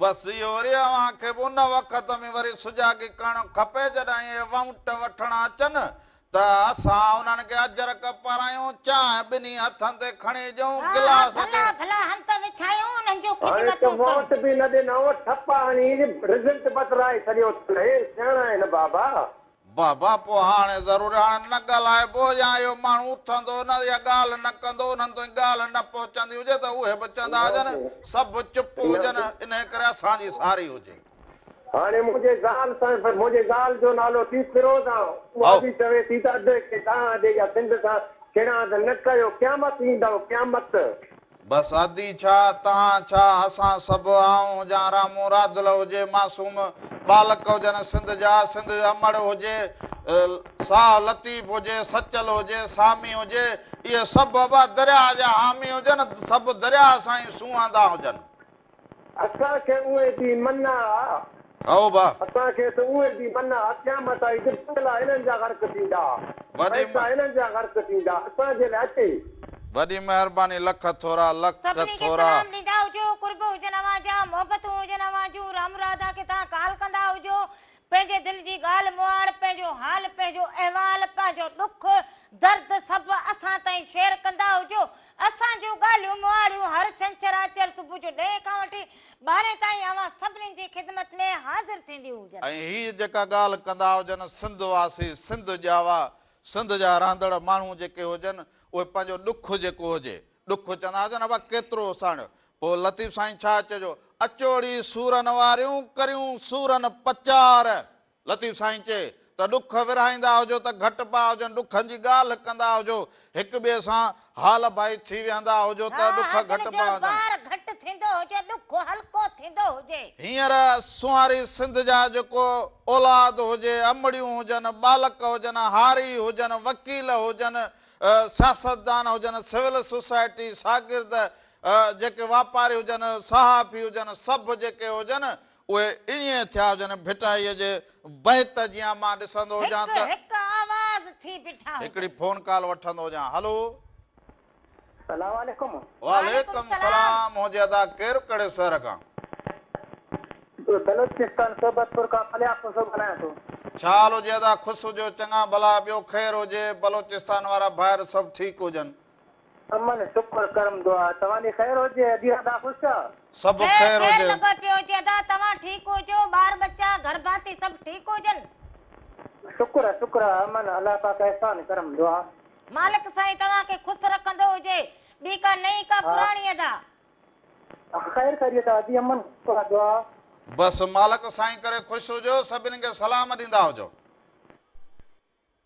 بس اهو وري اوهان کي به ان وقت ۾ وري سجاڳي ڪرڻ کپي جڏهن اهي وؤنٽ وٺڻ اچن ته اسان انهن کي اجرڪ پارايون، چانهه ٻنهي هٿن تي کڻي ڏيون، ها ها گلاس کي. ڀلا ڀلا هنڌ وڇايون انهن جون هاڻي ته خدمتون ڪريون. وؤنٽ به نه ڏنائون، ٺپا هڻي رزلٽ بدلائي ڇڏيو اٿن. هي سياڻا آهن بابا. بابا پوء هاڻي ضرور هاڻي نه ڳالهائبو يا اهو ماڻهو اٿندو نه يا ڳالهه نه ڪندو انهن تائين ڳالهه نه پهچندي هجي ته اهي به چوندا هجن سڀ چپ هجن انهي ڪري اسان جي ساري هجي. هاڻي منهنجي زال سان منهنجي زال جو نالو ٿي فيروز آ اها به چوي ٿي ته ادي کي توهان ادي جا سنڌ سان ڇيڙاند نه ڪيو قيامت ايندؤ قيامت. بس ادي ڇا توهان ڇا اسان سڀ آئون هجان رامون راڌل هجي معصوم ٻالڪ هجن سنڌ جا سنڌ امڙ هجي ساهه لطيف هجي سچل هجي سامي هجي اهي سڀ ابا درياهه جا حامي هجن سڀ درياهه سان ئي سونهندا هجن. اسان کي اهي به منع آ. هائو ڀا. اسان کي ته اهي به منع آ. قيامت آئي ته پيلا هنن جا غرق ٿيندا. پئسا هنن جا غرق ٿيندا. اسان جي لاء اچي. وڏي مهرباني لک ٿورا لک سڀني کي ٿورا. سلام ڏيندا هجو قرب هجن اوهان جا محبتون هجن اوهان جون رام راڌا کي توهان ڪال ڪندا هجو پنهنجي دل جي ڳالهه مهاڙ پنهنجو حال پنهنجو احوال پنهنجو ڏک درد سڀ اسان تائين شيئر ڪندا هجو اسان جون ڳالهيون مهاڙيون هر ڇنڇر آچر صبح جو ڏهين کان وٺي ٻارهين تائين اوهان سڀني جي خدمت ۾ حاضر ٿينديون هجن. ۽ هي جيڪا ڳالهه ڪندا هجن سنڌ واسي سنڌ ڄاوا سنڌ جا رهندڙ ماڻهو جيڪي هجن اهي پنهنجو ڏک جيڪو هجي ڏک چوندا هجن ابا ڪيترو ساڻيو پوء لطيف سائين ڇا چئجو اچوڙي سورن واريون ڪريون سورن پچار لطيف سائين چئي ته ڏک ورهائيندا هجو ته گهٽبا هجن ڏکن جي ڳالهه ڪندا هجو هڪ ٻئي سان حال ڀائي ٿي ويهندا هجو ته ها ڏک ها دل گهٽبا جو هجن. بار گهٽ ٿيندو هجي ڏک هلڪو ٿيندو هجي. هينئر سونهاري سنڌ جا جيڪو اولاد هجي امڙيون هجن ٻالڪ هجن هاري هجن وڪيل هجن سياستدان هجن سول سوسائٽي شاگرد جيڪي واپاري هجن صحافي هجن سڀ جيڪي هجن اهي ائين ٿيا هجن ڀٽائيء جي بيت جيان مان ڏسندو هجان هڪ ته. هڪ آواز ٿي بيٺا هجن. هڪڙي فون ڪال وٺندو هجان هلو. سلام عليڪم. وعليڪم سلام هجي ادا ڪير ڪهڙي شهر کان. بلوچستان صحبت پور کان پليا کوسو ڳالهايان ٿو. ڇا حال هجي ادا خوش هجو چڱا ڀلا ٻيو خير هجي بلوچستان وارا ڀائر سڀ ٺيڪ هجن. امن شڪر ڪرم دعا توهان جي خير هجي ادي ادا خوش آ. سڀ خير خير خير هجي. لڳو پيو هجي ادا توهان ٺيڪ هجو ٻار ٻچا گهر ڀاتي سڀ ٺيڪ هجن. شڪر آ شڪر آ امن الله پاڪ احسان ڪرم دعا. مالڪ سائين توهان کي خوش رکندو هجي ٻي ڪا نئين ڪا پراڻي ادا. خير خيريت آ ادي امن شڪر آ دعا. بس مالڪ سائين ڪري خوش هجو سڀني کي سلام ڏيندا هجو.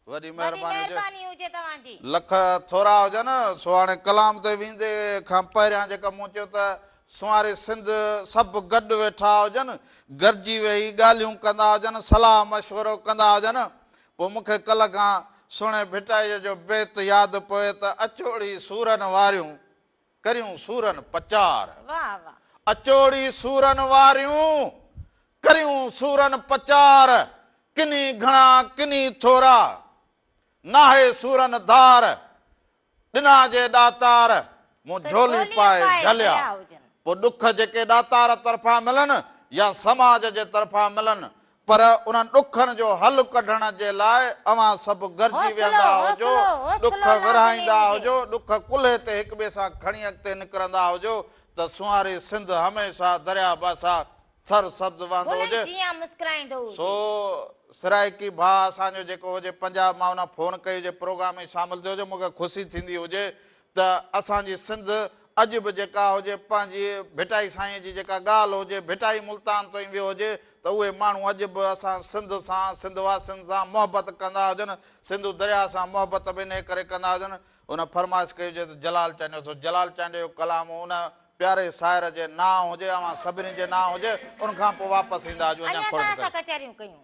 وڏي وڏي مهرباني هجي. مهرباني هجي توهان جي. لک ٿورا هجن. سو هاڻي ڪلام تي ويندي کان پهريان جيڪا مون چيو ته سونهاري سنڌ سڀ گڏ ويٺا هجن، گڏجي ويهي ڳالهيون ڪندا هجن، صلاح مشورو ڪندا هجن. پوء مون کي ڪلهه کان سهڻي ڀٽائيء جو بيت ياد پوي ته اچوڙي سورن واريون، ڪريون سورن پچار. واه واه. اچوڙي سورن واريون، ڪريون سورن پچار، ڪني گهڻا ڪني ٿورا، ناهي سورن ڌار، ڏنا جي ڏاتار، مون ته جهولي جهولي پائي پائي جهليا. جهليا هجن. پوء ڏک جيڪي ڏاتار طرفان ملن يا سماج جي طرفان ملن، پر انهن ڏکن جو حل ڪڍڻ جي لاء اوهان سڀ گڏجي حوصلو، ويهندا هجو، حوصلو، ڏک حوصلو لازمي ورهائيندا هجي. هجو، ڏک ڪلهي تي هڪ ٻئي سان کڻي اڳتي نڪرندا هجو ته سونهاري سنڌ هميشه درياء باسا سر سبز وهندو گلن هجي. جيان مسڪرائيندو هجي. سو سرائيڪي ڀاء اسان جو جيڪو هجي پنجاب مان ان فون ڪئي هجي پروگرام ۾ شامل ٿيو هجي مون کي خوشي ٿيندي هجي ته اسان جي سنڌ اڄ به جيڪا هجي پنهنجي ڀٽائي سائين جي جيڪا ڳالهه هجي ڀٽائي ملتان تائين ويو هجي ته اهي ماڻهو اڄ به اسان سنڌ سان سنڌ واسين سان محبت ڪندا هجن سنڌو درياء سان محبت به انهي ڪري ڪندا هجن ان فرمائش ڪئي هجي ته جلال چانڊيو سو جلال چانڊيو جو ڪلام ان پياري شاعر جي نانء هجي اوهان سڀني جي نانء هجي ان کان پوء واپس ايندا هجون اڃا اڃا کوڙ توهان سان ڪري. ڪچهريون ڪيون.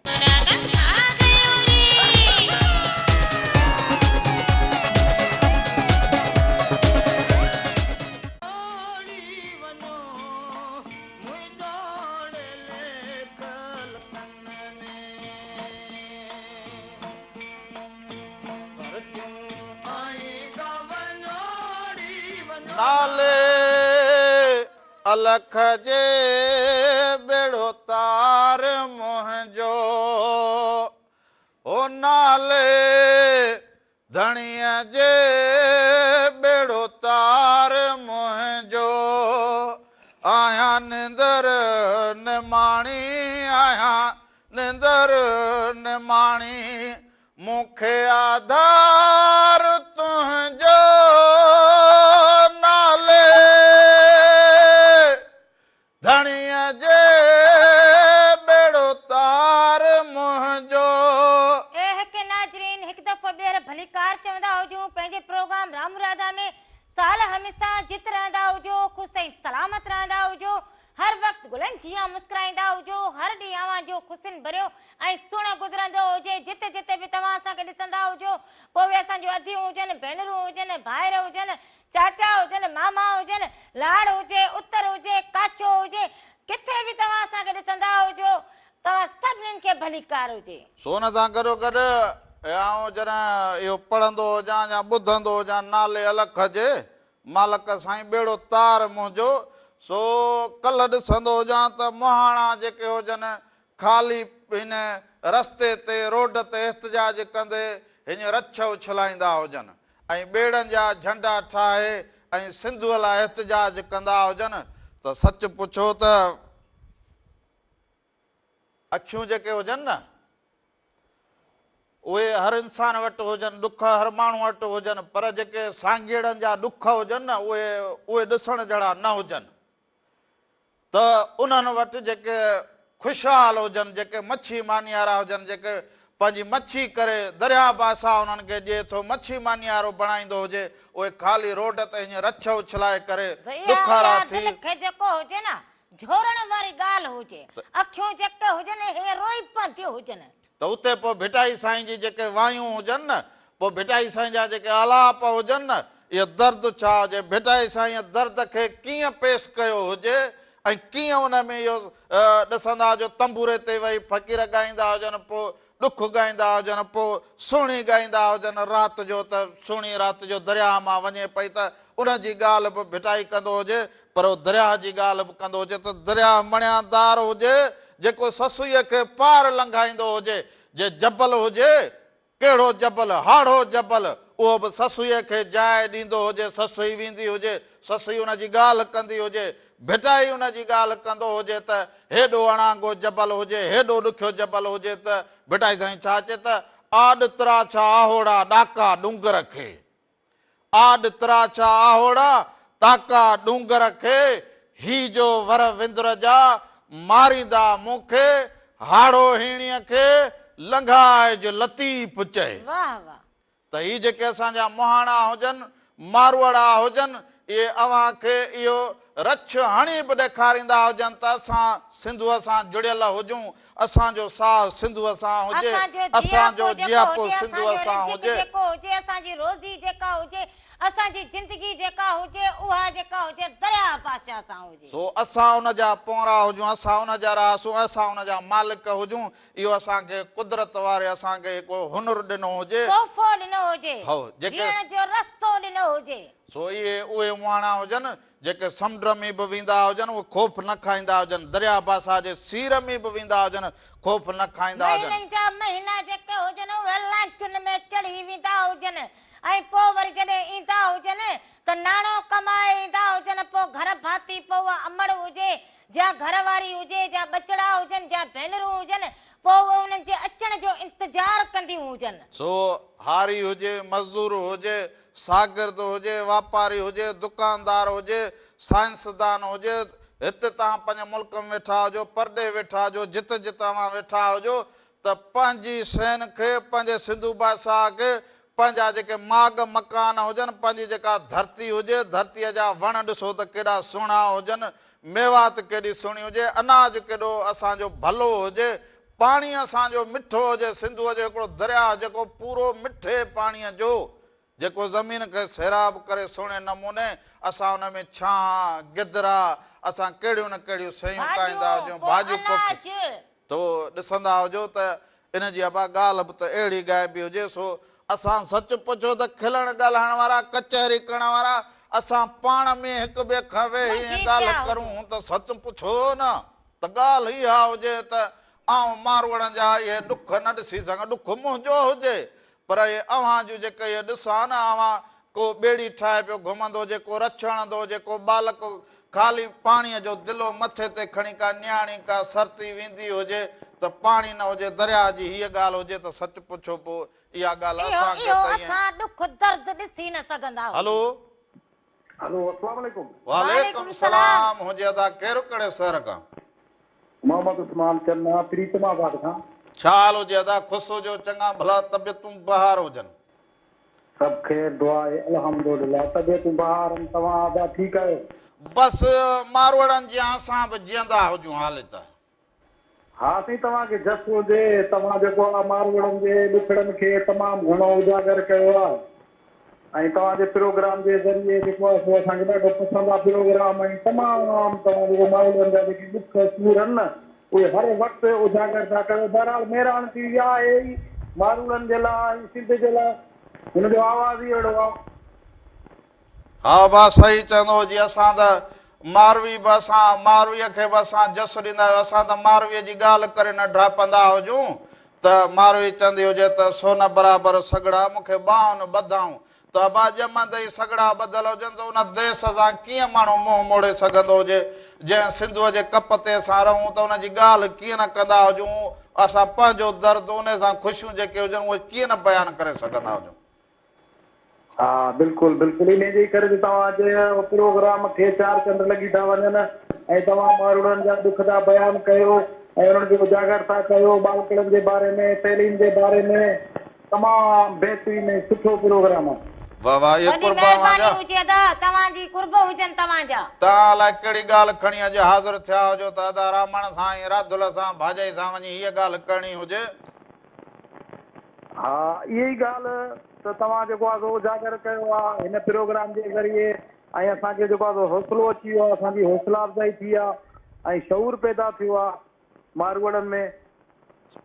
نالي الک جي ٻيڙو تار منهنجو او نالي ڌڻيء جي ٻيڙو تار منهنجو آهيان نندر نماڻي آهيان نندر نماڻي مون کي آڌار تنهنجو نالي ڌڻيء جي ٻيڙو جت رهندا هجو، خوش ۽ سلامت رهندا هجو، هر وقت گلن جيان مسڪرائيندا هجو، هر ڏينهن اوهان جو خوشين ڀريو ۽ سهڻو گذرندو هجي، جتي جتي به توهان اسان کي ڏسندا هجو، پوء اهي اسان جون اديون هجن، ڀينرون هجن، ڀائر هجن، چاچا هجن، ماما هجن، لاڙ هجي، اتر هجي، ڪاڇو هجي، ڪٿي به توهان اسان کي ڏسندا هجو، توهان سڀنين کي ڀليڪار هجي. سو ان سان گڏوگڏ آئون جڏهن اهو پڙهندو هجان يا ٻڌندو هجان نالي الک جي، مالڪ سائين ٻيڙو تار منهنجو، سو ڪلهه ڏسندو هجان ته مهاڻا جيڪي هجن خالي هن رستي تي روڊ تي احتجاج ڪندي هڃ رڇ اڇلائيندا هجن ۽ ٻيڙن جا جهنڊا ٺاهي ۽ سنڌوء لاء احتجاج ڪندا هجن ته سچ پڇو ته اکيون جيڪي هجن نه اهي هر انسان وٽ هجن، ڏک هر ماڻهو وٽ هجن، پر جيڪي سانگيئڙن جا ڏک هجن نه اهي اهي ڏسڻ جهڙا نه هجن ته انهن وٽ جيڪي خوشحال هجن، جيڪي مڇي مانيارا هجن، جيڪي پنهنجي مڇي ڪري درياء بادشاهه انهن کي ڏئي ٿو، مڇي مانيارو بڻائيندو هجي، اهي خالي روڊ تي هيئن رڇ اڇلائي ڪري ڏکارا ٿي. اها دل کي جيڪو هجي نه جهورڻ واري ڳالهه هجي، اکيون جيڪي هجن هيئن روئي پونديون هجن. ته اتي پوء ڀٽائي سائين جي جيڪي وايون هجن نه، پوء ڀٽائي سائين جا جيڪي آلاپ هجن نه، اهي درد ڇا هجي، ڀٽائي سائينء درد کي ڪيئن پيش ڪيو هجي ۽ ڪيئن ان ۾ اهو ڏسندا هجو، تنبوري تي ويهي فقير ڳائيندا هجن، پوء ڏک ڳائيندا هجن، پوء سهڻي ڳائيندا هجن، رات جو ته سهڻي رات جو درياهه مان وڃي پئي ته ان جي ڳالهه به ڀٽائي ڪندو هجي، پر هو درياهه جي ڳالهه به ڪندو هجي ته درياهه مڻيادار هجي، جيڪو سسئيء کي پار لنگهائيندو هجي، جي جبل هجي، ڪهڙو جبل، هاڙهو جبل، اهو به سسئيء کي جاء ڏيندو هجي، سسئي ويندي هجي، سسئي ان جي ڳالهه ڪندي هجي، ڀٽائي ان جي ڳالهه ڪندو هجي ته هيڏو اڻانگو جبل هجي، هيڏو ڏکيو جبل هجي ته ڀٽائي سائين ڇا چئي ته، آڏ تراڇا آهوڙا ڏاڪا ڏونگر کي. آڏ تراڇا آهوڙا، ڏاڪا ڏونگر کي، هي جو ور وندر جا، ماريندا مون کي، هاڙهو هيڻيء کي، لنگهائج لطيف چئي. واهه واهه. ته هي جيڪي اسان جا مهاڻا هجن، ماروئڙا هجن، اهي اوهان کي اهو رڇ هڻي به ڏيکاريندا هجن ته اسان سنڌوء سان جڙيل هجون، اسان جو ساهه سنڌوء سان هجي، اسان جو جياپو جيڪو هجي، اسان جو رزق جيڪو هجي، اسان جي روزي جيڪا هجي، اسان جي زندگي جيڪا هجي، اها جيڪا هجي درياهه بادشاهه سان هجي. سو اسان ان جا پونئرا هجون، اسان ان جا رهاسون، اسان ان جا مالڪ هجون، اهو اسان کي قدرت واري اسان کي هڪ هنر ڏنو هجي. تحفو ڏنو هجي، جيئڻ جو رستو ڏنو هجي. سو اهي اهي مهاڻا هجن، جيڪي سمنڊ ۾ به ويندا هجن، اهي خوف نه کائيندا هجن، درياء بادشاهه جي سير ۾ به ويندا هجن، خوف نه کائيندا هجن. مهينن جا مهينا جيڪي هجن، اهي لانچن ۾ چڙهي ويندا هجن ۽ پوء وري جڏهن ايندا هجن ته ناڻو ڪمائي ايندا هجن، پوء گهر ڀاتي، پوء اها امڙ هجي جا گهر واري هجي، جا ٻچڙا هجن، جا ڀينرون هجن، پوء اهي انهن جي اچڻ جو انتظار ڪنديون هجن. سو هاري هجي، مزدور هجي، شاگرد هجي، واپاري هجي، دڪاندار هجي، سائنسدان هجي، هت توهان پنهنجي ملڪ ۾ ويٺا هجو، پرڏيهه ويٺا هجو، جت جت اوهان ويٺا هجو ته پنهنجي شين کي، پنهنجي سنڌو بادشاهه کي، پنهنجا جيڪي ماڳ مڪان هجن، پنهنجي جيڪا ڌرتي هجي، ڌرتيء جا وڻ ڏسو ته ڪيڏا سهڻا هجن، ميوات ڪيڏي سهڻي هجي، اناج ڪيڏو اسان جو ڀلو هجي، پاڻي اسان جو مٺو هجي، سنڌوء جو هڪڙو درياهه جيڪو پورو مٺي پاڻيء جو، جيڪو زمين کي سيراب ڪري سهڻي نموني اسان ان ۾ ڇانهه، گدرا، اسان ڪهڙيون نه ڪهڙيون شيون کائيندا ڀاڄيون، هجون، پوء ڀاڄيون پوکي. اناج. تو ڏسندا هجو ته ان جي ابا ڳالهه به ته اهڙي ڳائبي هجي، سو اسان سچ پڇو ته کلڻ ڳالهائڻ وارا، ڪچهري ڪرڻ وارا، اسان پاڻ ۾ هڪ ٻئي کان ويهي منجهي ائين پيا ڳالهه هجون. ڪرون ته سچ پڇو نه ته ڳالهه اها هجي ته آئون ماروئڙن جا اهي ڏک نه ڏسي سگهان، ڏک منهنجو هجي، پر اهي اوهان جون جيڪي اهي ڏسان نه، اوهان ڪو ٻيڙي ٺاهي پيو گهمندو هجي، ڪو رڇ هڻندو هجي، ڪو ٻالڪ خالي پاڻيء جو دلو مٿي تي کڻي ڪا نياڻي ڪا سرتي ويندي هجي ته پاڻي نه هجي، درياهه جي هيء ڳالهه هجي ته سچ پڇو پوء اها ڳالهه اهو اسان کي اهو ته ائين. اسان ڏک درد ڏسي نه سگهندا هلو. هجون. هلو اسلام عليڪم. وعليڪم سلام هجي ادا ڪير ڪهڙي شهر کان. محمد عثمان چنا پريتم آباد کان. ڇا حال هجي ادا خوش هجو چڱا ڀلا طبيعتون بهار هجن. سڀ خير دعا آهي الحمدلله طبيعتون بهار آهن توهان ابا ٺيڪ آهيو. بس ماروئڙن جيان اسان به جيئندا هجون حالي ته. ها سائين توهان کي جس هجي توهان جيڪو آ ماروئڙن جي ڏکڙن کي تمام گهڻو اجاگر ڪيو آ ۽ توهان جي پروگرام جي ذريعي جيڪو آ سو اسان کي ڏاڍو پسند آ پروگرام ۽ تمام توهان جيڪو ماروئڙن جا جيڪي ڏک سور آهن نه اهي هر وقت اجاگر ٿا ڪيو بهرحال مهراڻ ٽي وي آهي ئي ماروئڙن جي لاء ۽ سنڌ جي لاء هن جو آواز ئي اهڙو آ. ها ڀا صحيح چوندو جي اسان ته ماروي به اسان مارويء کي به اسان جس ڏيندا آهيون اسان ته مارويء جي ڳالهه ڪري نه ڊاپندا هجون ته ماروي چوندي هجي ته سون برابر سڳڙا مون کي ٻانهن ٻڌائون ته ابا ڄمندي ئي سڳڙا ٻڌل هجن ته ان ديس سان ڪيئن ماڻهو منهن موڙي سگهندو هجي جنهن سنڌوء جي ڪپ تي اسان رهون ته ان جي ڳالهه ڪيئن نه ڪندا هجون اسان پنهنجو درد ان سان خوشيون جيڪي هجن اهي ڪيئن نه بيان ڪري سگهندا هجون. ها بلڪل بلڪل انهي جي ئي ڪري ته توهان جي پروگرام کي چار چنڊ لڳي ٿا وڃن ۽ توهان ماروئڙن جا ڏک ٿا بيان ڪيو ۽ انهن کي اجاگر ٿا ڪيو ٻالڪڙن جي باري ۾ تعليم جي باري ۾ تمام بهترين ۽ سٺو پروگرام آ. واه واه اهي وڏي قرب اوهان مهرباني جا. هجي ادا توهان جي قرب هجن توهان جا. توهان الائي ڪهڙي ڳالهه کڻي اڄ حاضر ٿيا هجو ته ادا رامڻ سان ۽ راڌل سان ڀاڄائي سان وڃي هيء ڳالهه ڪرڻي هجي. ها اها ئي ڳالهه ته توهان جيڪو آ سو اجاگر ڪيو آ هن پروگرام جي ذريعي ۽ اسان کي جيڪو آ سو حوصلو اچي ويو آ اسان جي حوصلا افزائي ٿي آ ۽ شعور پيدا ٿيو آ ماروئڙن ۾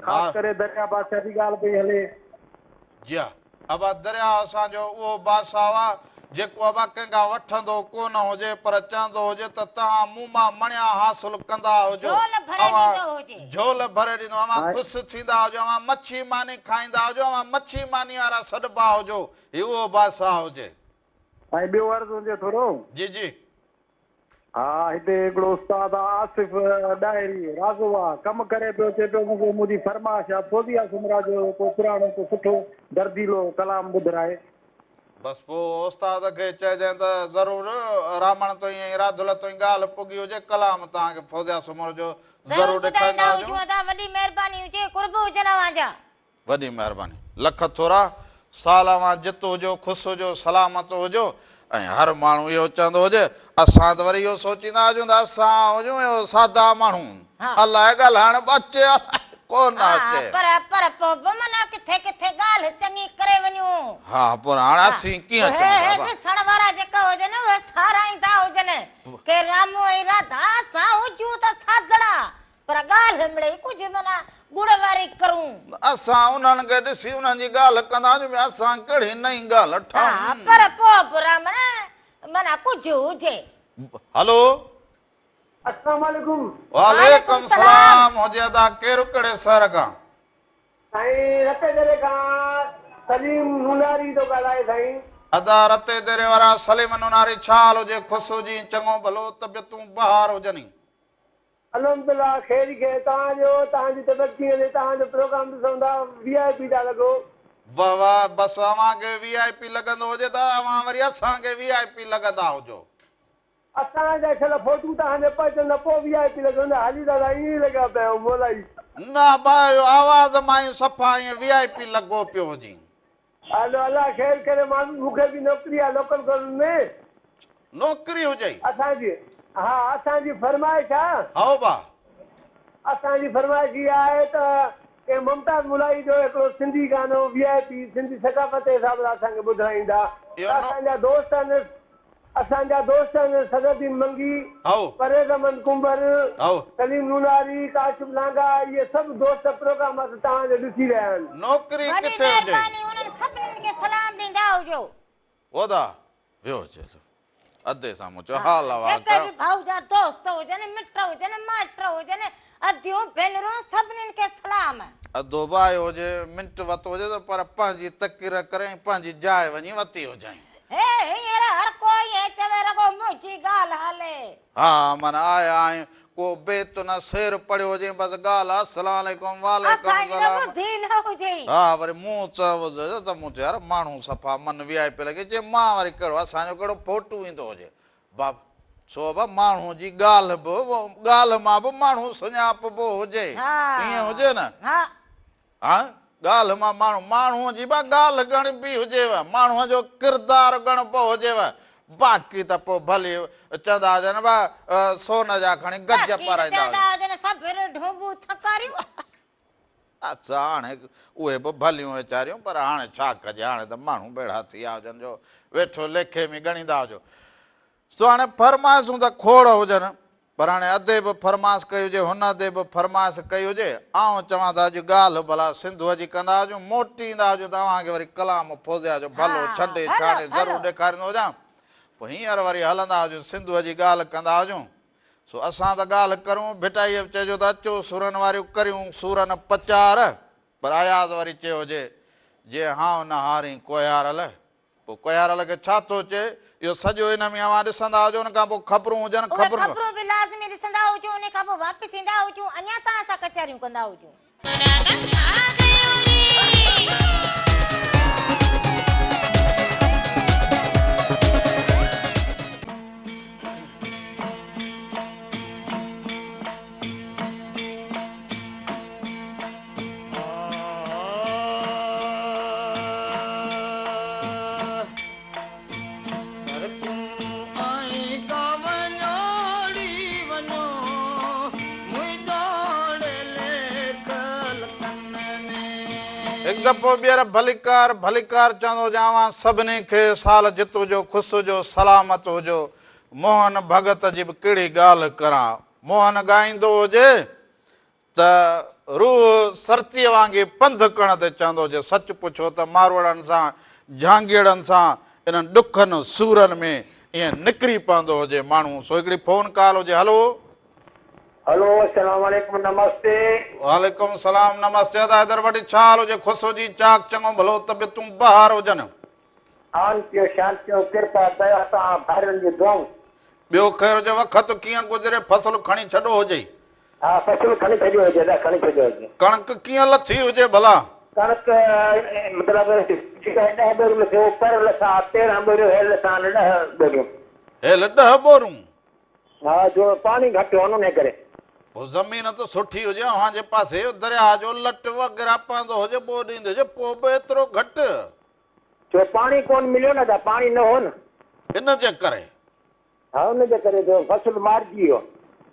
خاص ڪري دريا بادشاهه جي ڳالهه پئي هلي. جي ها ابا درياء اسان جو اهو بادشاهه آ جيڪو ابا ڪنهن کان وٺندو ڪونه هجي پر چوندو هجي ته توهان مون مان مڻيا حاصل ڪندا هجو جهول ڀري اوهان ڏيندو هجي. جهول ڀري ڏيندو اوهان خوش ٿيندا هجو اوهان مڇي ماني کائيندا هجو اوهان مڇي ماني وارا سڏبا هجو هي اهو بادشاهه هجي. ۽ ٻيو عرض هجي ٿورو. جي جي. ها هتي هڪڙو استاد آ آصف ڏاهري رازو آ ڪم ڪري پيو چئي پيو مونکي منهنجي فرمائش آ فوزيه سومرا جو ڪو پراڻو ڪو سٺو درديلو ڪلام ٻڌرائي. بس پوء استاد کي چئجانء ته ضرور رامڻ تائين ۽ راڌل تائين ڳالهه پڳي هجي ڪلام توهان کي فوزيه سومرو جو ضرور ضرور ٻڌائيندا ڏيکاريندا هجون هجون. ادا وڏي مهرباني هجي قرب هجن اوهان جا. وڏي مهرباني. لک ٿورا. سال اوهان جت هجو خوش هجو سلامت هجو ۽ هر ماڻهو اهو چوندو هجي اسان ته وري اهو سوچيندا هجون ته اسان هجون اهو سادا ماڻهو الائي ڳالهائڻ به اچي الائي ڪو نه اچي. ها پر پر پوء به معنيٰ ڪٿي ڪٿي ڳالهه چڱي ڪري وڃون. ها پر هاڻ اسين ڪيئن چئون هي بابا. ڏسڻ وارا جيڪا هجن اهي ساراهيندا هجن ڪي رامو ۽ راڌا اسان هجون ته سادڙا پر ڳالهه مڙئي ڪجهه معنيٰ ڳڙ واري ڪرون. اسان انهن کي ڏسي انهن جي ڳالهه ڪندا آهيون جو اسان ڪهڙي نئين ڳالهه ٺاهيون. ها پر پوء به رامڻ معنيٰ ڪجهه هجي. هلو. السلام عليڪم. وعليڪم سلام هجي ادا ڪير ڪهڙي شهر کان. سائين رتي ديري کان سليم نوناري ٿو ڳالهائي سائين. ادا رتي ديري وارا سليم نوناري ڇا حال هجي خوش هجين چڱو ڀلو طبيعتون بهار هجني. الحمدلله خير ئي خير توهان جو توهان جي طبيعت ڪيئن هلي توهان جو پروگرام ڏسون ٿا وي آء پي ٿا لڳو. واه واه بس اوهان کي وي آء پي لڳندو هجي ته اوهان وري اسان کي وي آء پي لڳندا هجو. اسان جا شل فوٽو توهان جي پهچن ته پوء وي آء پي لڳون نه حالي دادا ائين ئي لڳا پيا آهيون مولائي. نه ڀاء اهو آواز مان ئي صفا ائين وي آء پي لڳو پيو هجين. هلو الله خير ڪري مان مون کي به نوڪري آ لوڪل گورنمينٽ ۾. نوڪري هجئي. اسان جي ها اسان جي فرمائش آ. هائو با. اسان جي فرمائش اها آهي ته ڪنهن ممتاز مولائي جو هڪڙو سنڌي گانو وي آء پي سنڌي ثقافت جي حساب سان اسان کي ٻڌرائيندا ته اسان جا دوست آهن اسان جا دوست آهن صدرالدين منگي، پرويز احمد ڪنڀر، سليم نوناري، ڪاشف لانگاهه اهي سڀ دوست پروگرام اسان توهان جو ڏسي رهيا آهن. نوڪري وڏي ڪٿي هجئي. مهرباني انهن سڀني کي سلام ڏيندا هجو. ودا ويو هجي ادي سان مون چيو حال احوال جيڪي ڪيو. به ڀائو جا دوست هجن، مٽ هجن، مائٽ هجن، اديون، ڀينرون سڀني کي سلام. ادو به آيو هجي، منٽ وتو هجي ته پر پنهنجي تقرير ڪري ۽ پنهنجي جاء وڃي وتي هجائين. هي هينئر هر ڪو ائين چوي رڳو منهنجي ڳالهه هلي. ها معنيٰ آيا آهيون، ڪو بيت نه شعر پڙهيو هجئين بس ڳالهه السلام عليڪم وعليڪم اسان جي السلام. ٻڌي نه هجئين. ها وري مون چيو ته مون چيو يار ماڻهو صفا من وي آء پي لڳي چي مان وري ڪهڙو اسان جو ڪهڙو فوٽو ايندو هجي بابا سو به ماڻهو جي ڳالهه به ڳالهه مان به ماڻهو سڃاپبو هجي ائين هجي نه. ها. ها ڳالهه مان ماڻهو، ماڻهوء جي به ڳالهه ڳڻبي هجيو، ماڻهوء جو ڪردار ڳڻبو هجيو، باقي ته پوء ڀلي چوندا هجن به سون جا کڻي گج باقي ته پارائيندا چوندا هجن. هجن سڀ ڍونبون ٿڪاريون. اڇا هاڻي اهي به ڀليون ويچاريون پر هاڻي ڇا ڪجي هاڻي ته ماڻهو به اهڙا ٿي ويا هجن جو ويٺو ليکي ۾ ڳڻيندا هجو. سو هاڻي فرمائشون ته کوڙ هجن پر هاڻي ادي به فرمائش ڪئي هجي هن ادي به فرمائش ڪئي هجي آئون چوان ته اڄ ڳالهه ڀلا سنڌوء جي ڪندا هجون موٽي ايندا هجون ته اوهان کي وري ڪلام فوزيا جو ڀلو ڇنڊي ڇاڻي ضرور ڏيکاريندو هجان پوء هينئر وري هلندا هجون سنڌوء جي ڳالهه ڪندا هجون سو اسان ته ڳالهه ڪرون ڀٽائيء به چئجو ته اچو سورن واريون ڪريون سورن پچار پر اياز وري چيو هجي جي هانء نه هارين ڪوهيارل پوء ڪوهيارل کي ڇا ٿو چئي اهو سڄو ان ۾ اوهان ڏسندا هجو ان کان پوء خبرون هجن اهي خبرون خبرون به لازمي ڏسندا هجو ان کان پوء واپس ايندا هجون اڃا توهان سان ڪچهريون ڪندا هجون. هڪ دفعو ٻيهر ڀليڪار ڀليڪار چوندو هجان اوهان سڀني کي سال جت هجو خوش هجو سلامت هجو موهن ڀڳت جي به ڪهڙي ڳالهه ڪران موهن ڳائيندو هجي ته روح سرتيء وانگي پنڌ ڪرڻ تي چوندو هجي، سچ پڇو ته ماروئڙن سان، جهانگيئڙن سان انهن ڏکن سورن ۾ ائين نڪري پوندو هجي ماڻهو. سو هڪڙي فون ڪال هجي، هلو. هلو السلام عليڪم نمستي. وعليڪم السلام نمستي ادا حيدر ڀٽي ڇا حال هجي خوش هجين چاڪ چڱو ڀلو طبيعتون بهار هجن. آنتيون شانتيون ڪرپا ديا توهان ڀائرن جون دعائون. ٻيو خير هجي وقت ڪيئن گذري فصل کڻي ڇڏو هجئي. ها فصل کڻي ڇڏيو هجي ادا کڻي ڇڏيو هجي. ڪڻڪ ڪيئن لٿي هجي ڀلا؟ ڪڻڪ مطلب جيڪا ڏهه ٻوريون لٿيون پر لٿا 13 ٻوريون هيل لٿا آهن ڏهه ٻوريون. هيل ڏهه ٻوريون؟ ها جو پاڻي گهٽ هو نه انهي ڪري. پوء زمين ته سٺي هجي اوهان جي پاسي درياهه جو لٽ وغيره پوندو هجي ٻوڏ ايندي هجي پوء به ايترو گهٽ؟ ڇو پاڻي ڪونه مليو نه ادا پاڻي نه هو نه. ان جي ڪري. ها ان جي ڪري ٿيو فصل مارجي ويو.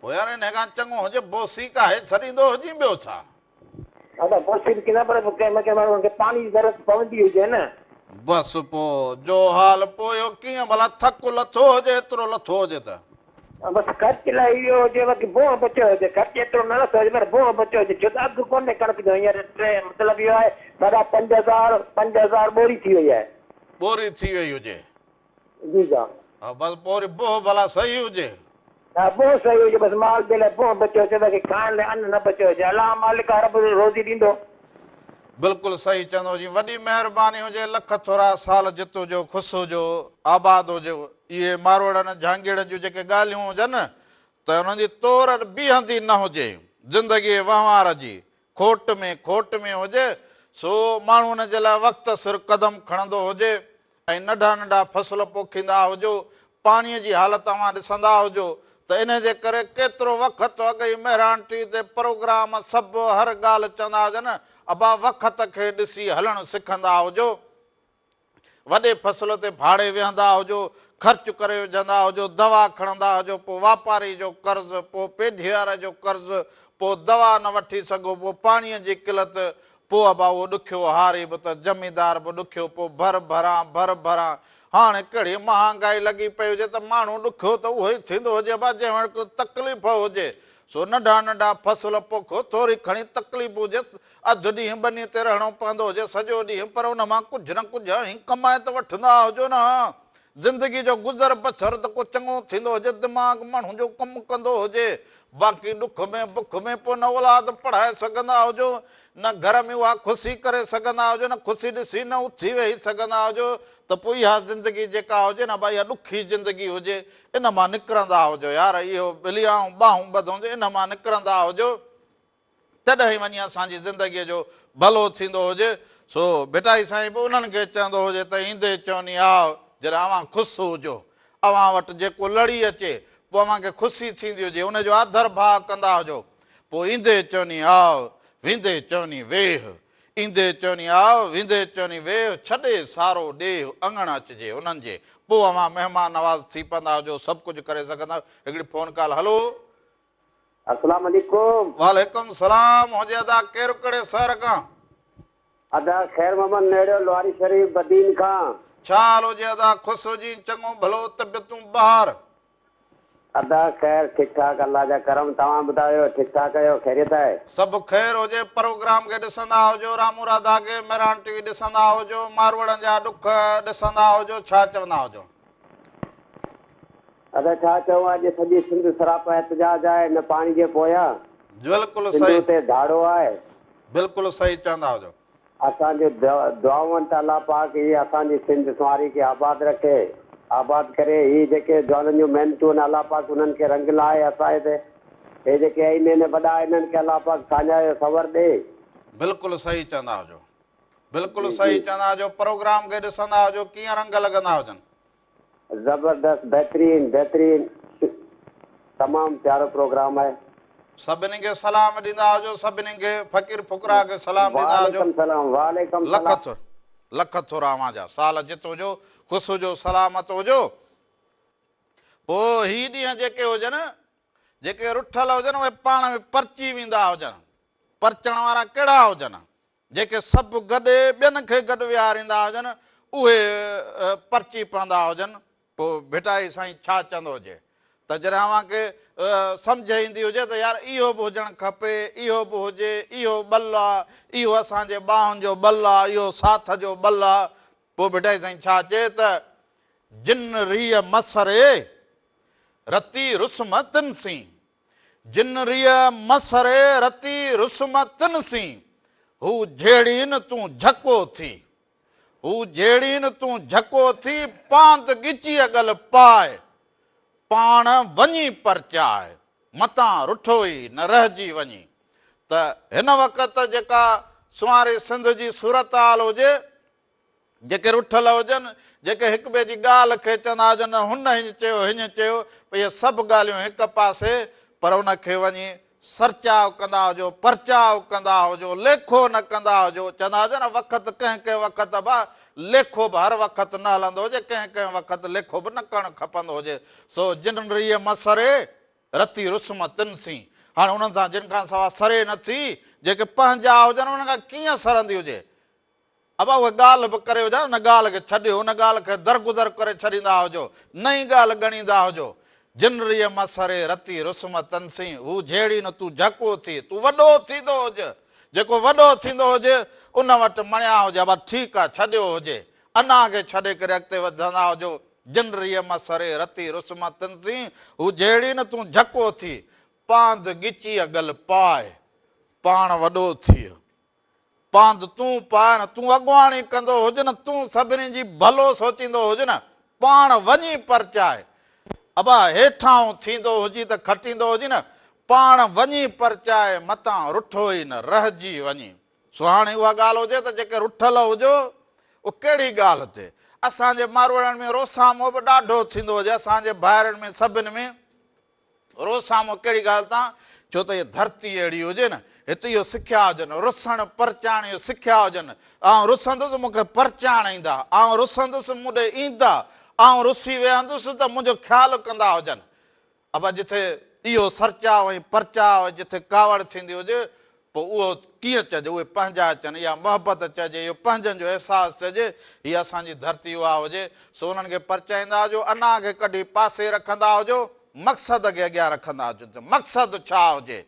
پوء يار انهي کان چڱو هجي بوسي ڪاهي ڇڏيندو هجين ٻيو ڇا. ادا بوسي به ڪندا پر ڪنهن نه ڪنهن مهل کي پاڻي جي ضرورت پوندي هجي نه. بس پوء جو حال پوء اهو ڪيئن ڀلا ٿڪ لٿو هجي ايترو لٿو هجي ته. بس خرچ لهي ويو هجي باقي بوهه بچيو هجي خرچ ايترو نه لٿو هجي پر بوهه بچيو هجي ڇو ته اگهه ڪونهي ڪڻڪ جو هينئر ٽي مطلب اهو آهي ساڍا پنج هزار 5000 ٻوري ٿي وئي آهي. ٻوري ٿي وئي هجي. جي جا. ها بس پوء وري بوهه ڀلا صحيح هجي. ها بوهه صحيح هجي بس مال جي لاء بوهه بچيو هجي باقي کائڻ لاء ان نه بچيو هجي الله مالڪ آ رب روزي ڏيندو. بلڪل صحيح چوندو هجين وڏي مهرباني هجي لک ٿورا سال جت هجو خوش هجو آباد هجو اهي ماروئڙن جهانگيئڙن جون جيڪي ڳالهيون هجن ته انهن جي تور بيهندي نه هجي زندگي وهنوار جي کوٽ ۾ کوٽ ۾ هجي سو ماڻهو ان جي لاء وقت سر قدم کڻندو هجي ۽ ننڍا ننڍا فصل پوکيندا هجو، پاڻيء جي حالت اوهان ڏسندا هجو ته انهي جي ڪري ڪيترو وقت اڳ ئي مهراڻ ٽي تي پروگرام سڀ هر ڳالهه چوندا هجن ابا وقت کي ڏسي هلڻ سکندا هجو، وڏي فصل تي ڀاڙي ويهندا هجو، خرچ ڪري وجهندا هجو، دوا کڻندا هجو، پوء واپاري جو قرض، پوء پيڍيار جو قرض، پوء دوا نه وٺي سگهو، پوء پاڻيء جي قلت، پوء ابا اهو ڏکيو هاري به ته زميندار به ڏکيو پوء ڀر ڀران ڀر ڀران. هاڻي ڪهڙي مهانگائي لڳي پئي هجي ته ماڻهو ڏکيو ته اهو ئي ٿيندو هجي ابا جنهن وٽ تڪليف هجي. سو ننڍا ننڍا فصل پوکو ٿوري کڻي تڪليف هجيس اڌ ڏينهن ٻني تي رهڻو پوندو هجي سڄو ڏينهن پر ان مان ڪجهه نه ڪجهه اوهين ڪمائي ته وٺندا هجو نه. زندگي جو گذر بسر ته ڪو چڱو ٿيندو هجي، دماغ ماڻهو جو ڪم ڪندو هجي، باقي ڏک ۾ بک ۾ پوء نه اولاد پڙهائي سگهندا هجو، نه گهر ۾ اها خوشي ڪري سگهندا هجو، نه خوشي ڏسي نه اٿي ويهي سگهندا هجو ته پوء اها زندگي جيڪا هجي نه ڀائي اها ڏکي زندگي هجي، ان مان نڪرندا هجو يار اهو ٻلي آئون ٻانهون ٻڌونس ان مان نڪرندا هجو. تڏهن ئي وڃي اسان جي زندگيء جو ڀلو ٿيندو هجي. سو ڀٽائي سائين به انهن کي چوندو هجي ته ايندي چوني آء، جڏهن اوهان خوش هجو، اوهان وٽ جيڪو لڙي اچي، پوء اوهان کي خوشي ٿيندي هجي، ان جو آڌر ڀاء ڪندا هجو. پوء ايندي چوني آء، ويندي چوني ويهه. ايندي چوني آء، ويندي چوني ويهه، ڇڏي سارو ڏيهه اڱڻ اچجي انهن جي. پوء اوهان مهمان نواز ٿي پوندا هجو، سڀ ڪجهه ڪري سگهندا آهيو. هڪڙي فون ڪال هلو. السلام عليڪم. وعليڪم سلام هجي ادا ڪير ڪهڙي شهر کان. ادا خير محمد نهڙيو لواري شريف بدين کان. ڇا حال هجي ادا خوش هجين چڱو ڀلو طبيعتون بهار. ادا خير ٺيڪ ٺاڪ الله جا ڪرم توهان ٻڌايو ٺيڪ ٺاڪ آهيو خيريت آهي. سڀ خير هجي پروگرام کي ڏسندا هجو رامو راڌا کي مهراڻ ٽي وي ڏسندا هجو ماروئڙن جا ڏک ڏسندا هجو ڇا چوندا هجو. ادا ڇا چئون اڄ سڄي سنڌ سراپا احتجاج آهي نه پاڻي جي پويان بلڪل سنڌو صحيح تي ڌاڙو آهي. بلڪل صحيح چوندا هجو. اسان جون دعائون آهن ته الله پاڪ هي اسان جي سنڌ سنواري کي آباد رکي آباد ڪري هي جيڪي جوانن جون محنتون آهن الله پاڪ انهن کي رنگ لائي اسان هتي هي جيڪي آهن هن وڏا انهن کي الله پاڪ ساڃاهه جو صبر ڏي. بلڪل صحيح چوندا هجو. بلڪل جي صحيح جي. چوندا هجو پروگرام کي ڏسندا هجو ڪيئن رنگ لڳندا هجن. زبردست بهترين بهترين تمام پيارو پروگرام آهي. سڀني کي سلام ڏيندا هجو سڀني کي فقير فقراء کي سلام ڏيندا هجو. وعليڪم سلام وعليڪم لک سلام. ٿور لک ٿورا اوهان جا سال جت هجو خوش هجو سلامت هجو پوء هي ڏينهن جيڪي هجن جيڪي رٺل هجن اهي پاڻ ۾ پرچي ويندا هجن پرچڻ وارا ڪهڙا هجن جيڪي سڀ گڏي ٻين کي گڏ ويهاريندا هجن، اهي پرچي پوندا هجن، پوء ڀٽائي سائين ڇا چوندو هجي ته جڏهن اوهان کي سمجهه ايندي هجي ته يار اهو به هجڻ کپي، اهو به هجي، اهو ٻل آ، اهو اسان جي ٻانهن جو ٻل آ، اهو ساٿ جو ٻل آ، پوء ڀٽائي سائين ڇا چئي ته جن ريء مسري، رتي رسم تن سين. جن ريء مسري رتي رسم تن سين، هو جهيڙين تون جهڪو ٿي. هو جهيڙين تون جهڪو ٿي، پاند ڳچيء ڳل پاء، پاڻ وڃي پرچاء، متان رٺو ئي نه رهجي وڃين. ته هن وقت جيڪا سنواري سنڌ جي صورتحال هجي، جيڪي رٺل هجن، جيڪي هڪ ٻئي جي ڳالهه کي چوندا هجن، هن هيئن چيو، هيئن چيو، اهي سڀ ڳالهيون هڪ پاسي، پر ان کي وڃي سرچاء ڪندا هجو، پرچاء ڪندا هجو، ليکو نه ڪندا هجو، چوندا هجن نه وقت ڪنهن ڪنهن وقت به ليکو به هر وقت نه هلندو هجي، ڪنهن ڪنهن وقت ليکو به نه ڪرڻ کپندو هجي، سو جن ريء مسري، رتي رسم تن سين، هاڻي انهن سان جن کان سوا سري نه ٿي، جيڪي پنهنجا هجن، انهن کان ڪيئن سرندي هجي؟ ابا اها ڳالهه به ڪري هجان ان ڳالهه کي ڇڏيو ان ڳالهه کي درگذر ڪري ڇڏيندا هجو نئين ڳالهه ڳڻيندا هجو جن ريء مسري رتي رسم تن سين هو جهيڙي نه تون جهڪو ٿي تون وڏو ٿيندو هج جيڪو وڏو ٿيندو هجي ان وٽ مڻيا هجي ابا ٺيڪ آ ڇڏيو هجي انا کي ڇڏي ڪري اڳتي وڌندا هجو جن ريء مسري رتي رسم تن سين هو جهيڙي نه تون جهڪو ٿي پاند ڳچيء ڳل پاء پاڻ وڏو ٿيء. پاند تون پاء نه، تون اڳواڻي ڪندو هج نه، تون سڀني جي ڀلو سوچيندو هج نه، پاڻ وڃي پرچاء. ابا هيٺاهون ٿيندو هجين ته کٽيندو هجين نه، پاڻ وڃي پرچاء، متان رٺو ئي نه رهجي وڃين. سو هاڻي اها ڳالهه هجي ته جيڪي رٺل هجو، اهو ڪهڙي ڳالهه تي؟ اسان جي ماروئڙن ۾ روسامو به ڏاڍو ٿيندو هجي، اسان جي ڀائرن ۾ سڀن ۾. روز سامهون ڪهڙي ڳالهه تان، ڇو ته هيء ڌرتي اهڙي هجي نه، هت اهو سکيا هجن، رسڻ پرچائڻ اهو سکيا هجن، آئون رسندس مون کي پرچائڻ ايندا، آئون رسندس مون ڏي ايندا، آئون رسي ويهندس ته منهنجو خيال ڪندا هجن. ابا جٿي اهو سرچاء ۽ پرچاء ۽ جٿي ڪاوڙ ٿيندي هجي، پوء اهو ڪيئن چئجي، اهي پنهنجا اچن، اها محبت چئجي، اهو پنهنجن جو احساس چئجي، هيء اسان جي ڌرتي اها هجي، سو انهن کي پرچائيندا هجو، انا کي ڪڍي پاسي رکندا هجو، مقصد کي اڳيان رکندا هجو ته مقصد ڇا هجي،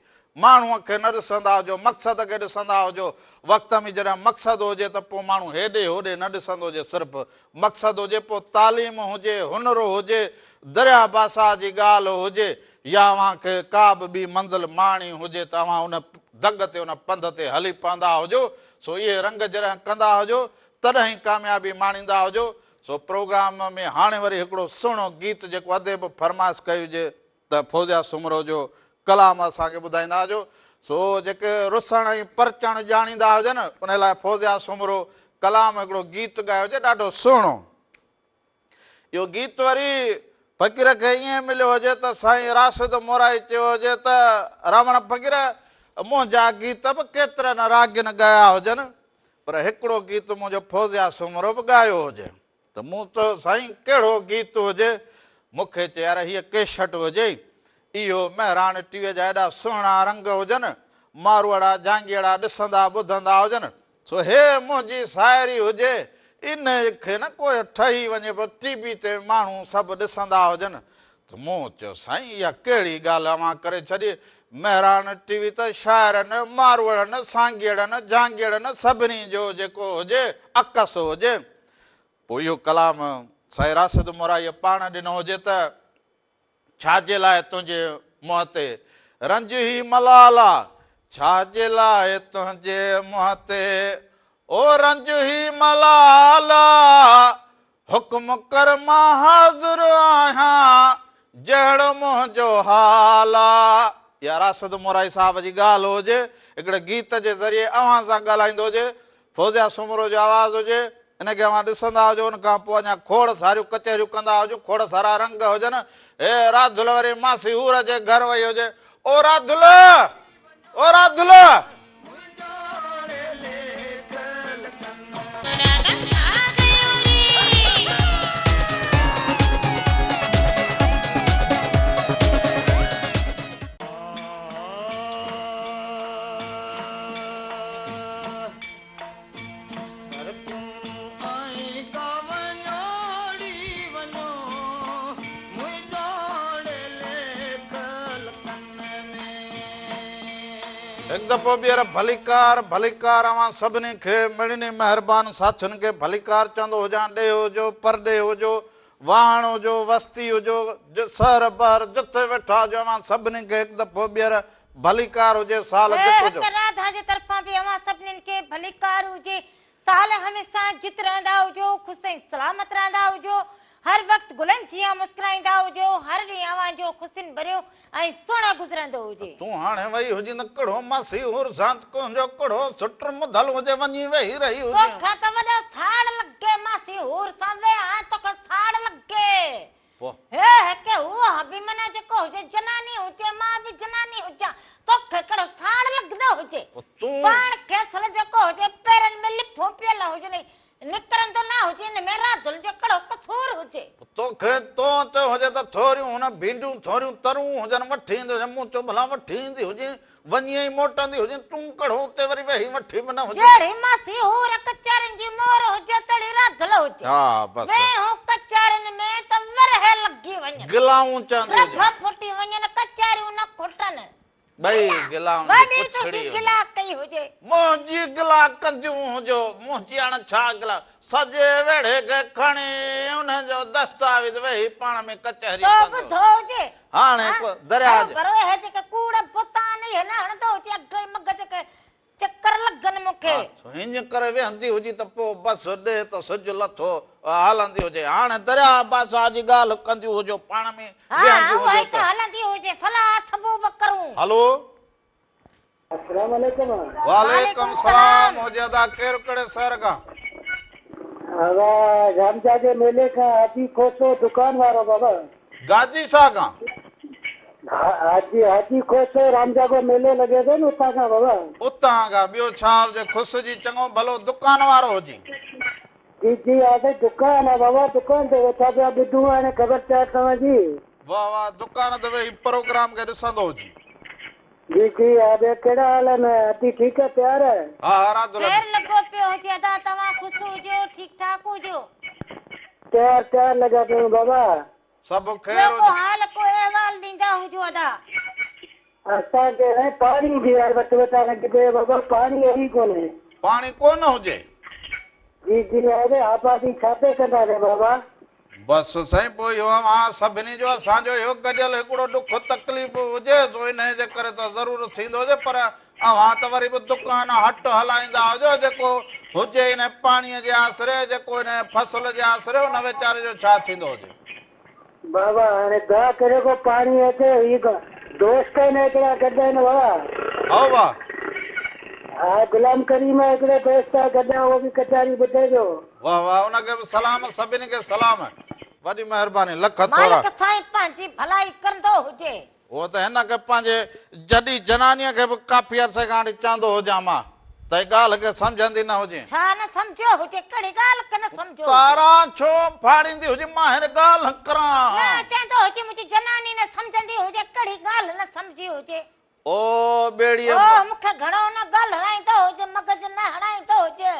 ماڻهوء کي نه ڏسندا هجو، مقصد کي ڏسندا هجو، وقت ۾ جڏهن مقصد هجي ته پوء ماڻهو هيڏي هوڏي نه ڏسندو هجي، صرف مقصد هجي، پوء تعليم هجي، هنر هجي، درياهه باساهه جي ڳالهه هجي يا اوهان کي ڪا به ٻي منزل ماڻڻي هجي ته اوهان ان دڳ تي، ان پنڌ تي هلي پوندا هجو، سو اهي رنگ جڏهن ڪندا هجو، تڏهن ئي ڪاميابي ماڻيندا هجو، سو پروگرام ۾ هاڻي وري هڪڙو سهڻو گيت جيڪو ادي به فرمائش ڪئي هجي ته فوزيا سومرو جو ڪلام اسان کي ٻڌائيندا هجو، سو جيڪي رسڻ ۽ پرچڻ ڄاڻيندا هجن، ان لاء فوزيا سومرو ڪلام هڪڙو گيت ڳايو هجي ڏاڍو سهڻو. اهو گيت وري فقير کي ائين مليو هجي ته سائين راشد مورائي چيو هجي ته راوڻ فقير منهنجا گيت به ڪيترن راڳين ڳايا هجن، پر هڪڙو گيت منهنجو فوزيا سومرو به ڳايو هجي. ته مون چيو سائين ڪهڙو گيت هجي؟ مون کي چي يار هيء ڪيشٽ هجي، اهو مهراڻ ٽي ويء جا ايڏا سهڻا رنگ هجن، ماروئڙا جهانگيئڙا ڏسندا ٻڌندا هجن، سو هيء منهنجي شاعري هجي، انهيء کي نه ڪو ٺهي وڃي پيو ٽي وي تي ماڻهو سڀ ڏسندا هجن. ته مون چيو سائين اها ڪهڙي ڳالهه اوهان ڪري ڇڏي، مهراڻ ٽي وي ته شاعرن، ماروئڙن، سانگيئڙن، جهانگيئڙن سڀني جو جيڪو هجي عڪس هجي. پوء اهو ڪلام سائين راشد مورائيء پاڻ ڏنو هجي ته ڇا جي لاء تنهنجي منهن تي رنج هي ملال آ، ڇا جي لاء تنهنجي منهن تي او رنج هي ملال آ، حڪم ڪر مان حاضر آهيان، جهڙو منهنجو حال آ. اها راشد مورائي صاحب جي ڳالهه هجي، هڪڙي گيت جي ذريعي اوهان سان ڳالهائيندو هجي، فوزيا سومرو جو آواز هجي، ان کي اوهان ڏسندا هجو، ان کان پوء اڃا کوڙ ساريون ڪچهريون ڪندا هجون، کوڙ سارا رنگ هجن، هي راڌل وري ماسي حور جي گهر وئي هجي، او راڌل! او راڌل! هڪ دفعو ٻيهر ڀليڪار ڀليڪار اوهان سڀني کي مڙني مهربان ساٿين کي ڀليڪار چوندو هجان ڏيهه هجو پرڏيهه هجو واهڻ هجو وستي هجو شهر بهر جٿي ويٺا هجو اوهان سڀني کي هڪ دفعو ٻيهر ڀليڪار هجي سال جت هجو. هڪ راڌا جي طرفان به اوهان سڀنين کي ڀليڪار هجي. سال هميشه جت رهندا هجو، خوش ۽ سلامت رهندا هجو، هر وقت گلن جيان مسڪرائيندا هجو، هر ڏينهن اوهان جو خوشين ڀريو ۽ سهڻو گذرندو هجي. تون هاڻي وئي هجين ته ڪهڙو ماسي حور سان تنهنجو ڪهڙو سٽ مڌل هجي وڃي ويهي رهي هجين. توکان ته وڏو ساڙ لڳي ماسي حور سان ويهان توکان ساڙ لڳي. هي هڪ هو به معنيٰ جيڪو هجي جناني هجي مان به جناني هجان توکي ڪهڙو ساڙ لڳندو هجي پاڻ کي اصل جيڪو هجي پيرن ۾ لڦون پيل هجن نڪرندو نه هجي ان ۾ راڌل جو ڪهڙو قصور هجي. توکي تون چيو هجي ته ٿوريون هن ڀينڊيون ٿوريون ترون هجن وٺي ايندي هجين مون چيو ڀلا وٺي ايندي هجين وڃي ۽ موٽندي هجين، تون ڪهڙو اتي وري ويهي وٺي به نه هجين. جهڙي ماسي حور ڪچهرين جي مور هجي تهڙي راڌل هجي. ها بس. ويهون ڪچهرين ۾ ته ورهيه لڳي وڃن. گلائون چوندي هجين. رڀ ڦٽي وڃن، ڪچهريون نه کٽن. ٻئي گلائن جي وڏي پڇڙي تنهنجي هجي. گلا ڪئي هجي. منهنجي گلا ڪنديون هجو، منهنجي هاڻ ڇا گلا. سڄي ويڙهي کي کڻي انهن جو دستاويز ويهي پاڻ ۾ ڪچهري تو ڪندو. ٻڌو هجي. هاڻي ڪو درياء جي. هروڀرو اهي جيڪي ڪوڙ بهتان اهي نه هڻندو هجي اگهه ئي مگهه جيڪي چڪر لڳن مون کي. ها سو هينئن ڪري ويهندي هجي ته پوء بس ڏي ته سج لٿو هلندي هجي. هاڻي درياء بادشاهه جي ڳالهه ڪنديون هجو پاڻ ۾ ها ويهنديون اها هجو ئي ته ته. هلندي هجي صلاح ٿبو به ڪرون. هلو. السلام عليڪم. وعليڪم سلام هجي ادا ڪير ڪهڙي شهر کان. ادا رامجا جي ميلي کان حاجي کوسو دڪان وارو بابا. گاجي شاهه کان. حاجي حاجي کوسو رامجا ڪو ميلو لڳي ٿو نه اتان کان بابا. اتان کان ٻيو ڇا هجي خوش جي چڱو ڀلو دڪان وارو هجي. جي جي ها سائين دڪان آ بابا دڪان تي ويٺا پيا ٻڌون هاڻي خبر چار توهان جي. واه واه دڪان تي ويهي پروگرام کي ڏسندو هجي. جي جي ها ٻيا ڪهڙا حال آهن ادي ٺيڪ آ پيار. ها ها راڌل خير لڳو پيو هجي ادا توهان خوش هجو ٺيڪ ٺاڪ هجو. تيار تيار لڳا پيا آهيون بابا. سڀ خير ٻيو ڪو هجي. حال ڪو احوال ڏيندا هجو ادا. اسان کي سائين پاڻي جي آهي وٺ وٺان لڳي پئي آهي بابا پاڻي آهي ئي ڪونهي. پاڻي ڪونه هجي. جي جي آهي آبادي ڇا پي ڪنداسين بابا. بس سائين پوء اهو اوهان سڀني جو اسان جو اهو گڏيل هڪڙو ڏک تڪليف هجي سو انهيء جي ڪري ته ضرور ٿيندو هجي پر اوهان ته وري به دڪان هٽ هلائيندا هجو جيڪو هجي انهيء پاڻيء جي آسري جيڪو انهيء فصل جي آسري ان ويچاري جو ڇا ٿيندو هجي. بابا هاڻي دعا ڪريو ڪو پاڻي اچي هي دوست آهن هڪڙا گڏ آهن بابا. هائو وا. ها غلام ڪريم آهي هڪڙو دوست آهي گڏ آهي اهو به ڪچهري ٻڌي پيو. واه واه ان کي به سلام سڀني کي سلام وڏي مهرباني لک ٿورا. مالڪ سائين پنهنجي ڀلائي ڪندو هجي. هو ته هن کي پنهنجي جڏي جنانيء کي به ڪافي عرصي کان وٺي چوندو هجان مان. ته ڳالهه کي سمجهندي نه هجين. ڇا نه سمجهيو هجي؟ ڪهڙي ڳالهه کي نه سمجهيو هجي؟ تارا ڇو ڦاڙيندي هجي؟ مان هن ڳالهه ڪران. نه چوندو هجي منهنجي جناني نه سمجهندي هجي، ڪهڙي ڳالهه نه سمجهي هجي؟ او ٻيڙيء. او مون کي گهڻو نه ڳالهرائيندو هجي، مغز نه هڻائيندو هجي.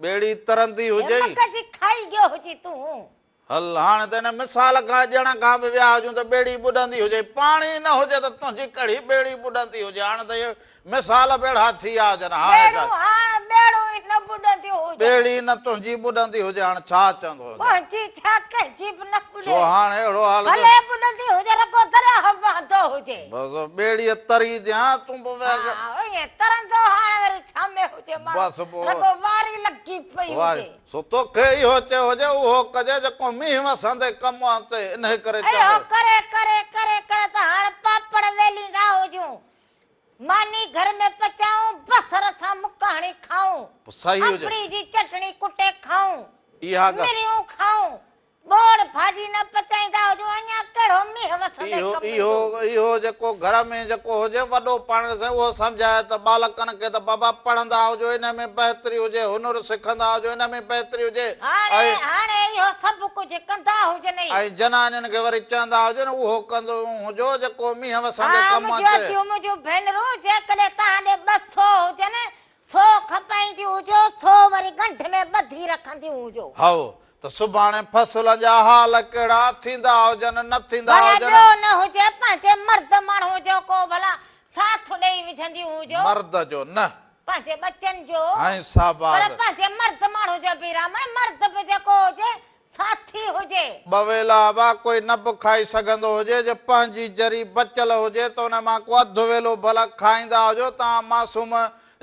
ٻيڙي ترندي هجئي. مغز ئي کائي گيو هجي تون. هل هاڻي ته ان مثال کان ڏيڻ کان به ويا هجون ته ٻيڙي ٻڏندي هجي، پاڻي نه هجي ته تنهنجي ڪهڙي ٻيڙي ٻڏندي هجي، هاڻي ته اهي مثال به اهڙا ٿي ويا هجن، هاڻي ڇا. ٻيڙيون هاڻ ٻيڙون ئي نه ٻڏنديون هجن. ٻيڙي نه تنهنجي ٻڏندي هجي، هاڻي ڇا چوندو هجان. منهنجي ڇا ڪنهن جي به نه ٻڏي. سو هاڻي اهڙو حال ته. ڀلي ٻڏندي هجي رڳو درياهه وهندو هجي. بس ٻيڙيء تري جيان تون به وهه. ها ائين ترندو هاڻ وري ڇا ۾ هجي ماڻهو بس پوء. رڳو واري لڳي پئي هجي. سو توکي اهو چيو هجي اهو ڪجي جيڪو مينهن وسندي ڪم اچي انهي ڪري چوندو. اهو ڪري ڪري ڪري ڪري ته هاڻ پاپڙ ويليندا هجون، ماني گهر ۾ پچائون، بصر سان مڪ هڻي کائون، صحيح هجي. انبڙي جي چٽڻي ڪٽي کائون، اها ڳالهه. مريون کائون، ٻوڙ ڀاڄي نه پچائيندا هجون، اڃا ڪهڙو مينهن وسندي اهو ڪم اهو ايندو. اهو جيڪو گهر ۾ جيڪو هجي وڏو پاڻ کي اهو سمجهائي ته ٻالڪن کي ته بابا پڙهندا هجو ان ۾ بهتري هجي هنر سکندا هجو ان ۾ بهتري هجي هاڻي ۽ هاڻي اهو سڀ ڪجهه ڪندا هجن ئي. ۽ جنانين کي وري چوندا هجن اهو ڪندو هجو جيڪو مينهن وسندي ها ڪم منهنجون اچي. اديون منهنجون ڀينرون جيڪڏهن توهان ڏي 200 هجن سو کپائينديون هجو سو وري ڳنڍ ۾ ٻڌي رکنديون هجو. هائو ته سڀاڻي فصل جا حال ڪهڙا ٿيندا هجن نه ٿيندا ڀلا هجن. ٻيو نه هجي پنهنجي مرد ماڻهوء جو ڪو ڀلا ساٿ ڏيئي وجهنديون هجو. مرد جو نه. پنهنجي ٻچن جو. ۽ شاباس. پر پنهنجي مرد ماڻهوء جو به رامڻ مرد به جيڪو هجي ساٿي هجي. ٻه ويلا ابا ڪوئي نه به کائي سگهندو هجي جي پنهنجي ذري بچيل هجي ته ان مان ڪو اڌ ويلو ڀلا کائيندا هجو توهان معصوم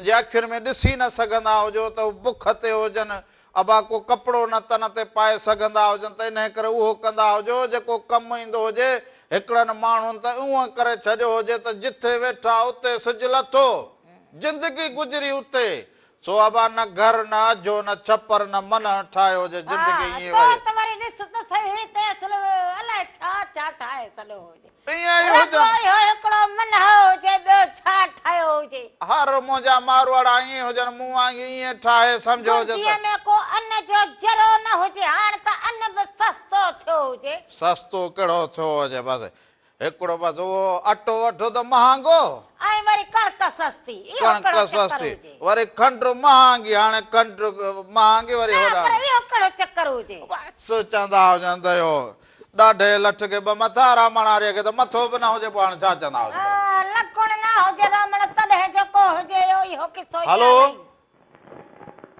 جي اکين ۾ ڏسي نه سگهندا هجو ته هو بک تي هجن ابا ڪو ڪپڙو نه تن تي پائي سگهندا هجن ته انهي ڪري اهو ڪندا هجو جيڪو ڪم ايندو هجي. هڪڙن ماڻهن ته اونء ڪري ڇڏيو هجي ته جٿي ويٺا اتي سج لٿو. زندگي گذري اتي. سو ابا نه گهر نه اجهو نه ڇپر نه منهن ٺاهيو هجي زندگي ها ائين تو وئي. ته وري ڏس ته سهي هتي اصل الائي ڇا ڇا ٺاهي ڇڏيو هجي. ائين ئي رڳو هجن. اهو هڪڙو منهن هجي ٻيو ڇا ٺاهيو هجي. هر منهنجا ماروئڙا ائين هجن مون وانگي ائين ٺاهي سمجهيو هجي ته. گهنجيء ۾ ڪو ان جو ذرو نه هجي هاڻ ته ان به سستو ٿيو هجي. سستو ڪهڙو ٿيو هجي بس هڪڙو بس اهو اٽو وٺو ته مهانگو. ۽ وري ڪڻڪ سستي اهو ڪڻڪ ڪهڙو چڪر سستي هجي. وري کنڊ مهانگي هاڻي کنڊ مهانگي وري نه پر هوڏانهن. اهو ڪهڙو چڪر هجي. بس چوندا هجن ته اهو ڏاڍي لٺ کي ٻه مٿا، رامڻ آريء کي ته مٿو به نه هجي پوء هاڻي ڇا چوندا هجو ڀلا. لڪڻ نه هجي رامڻ تڏهن جيڪو هجي اهو اهو قصو ئي هلو. آهي.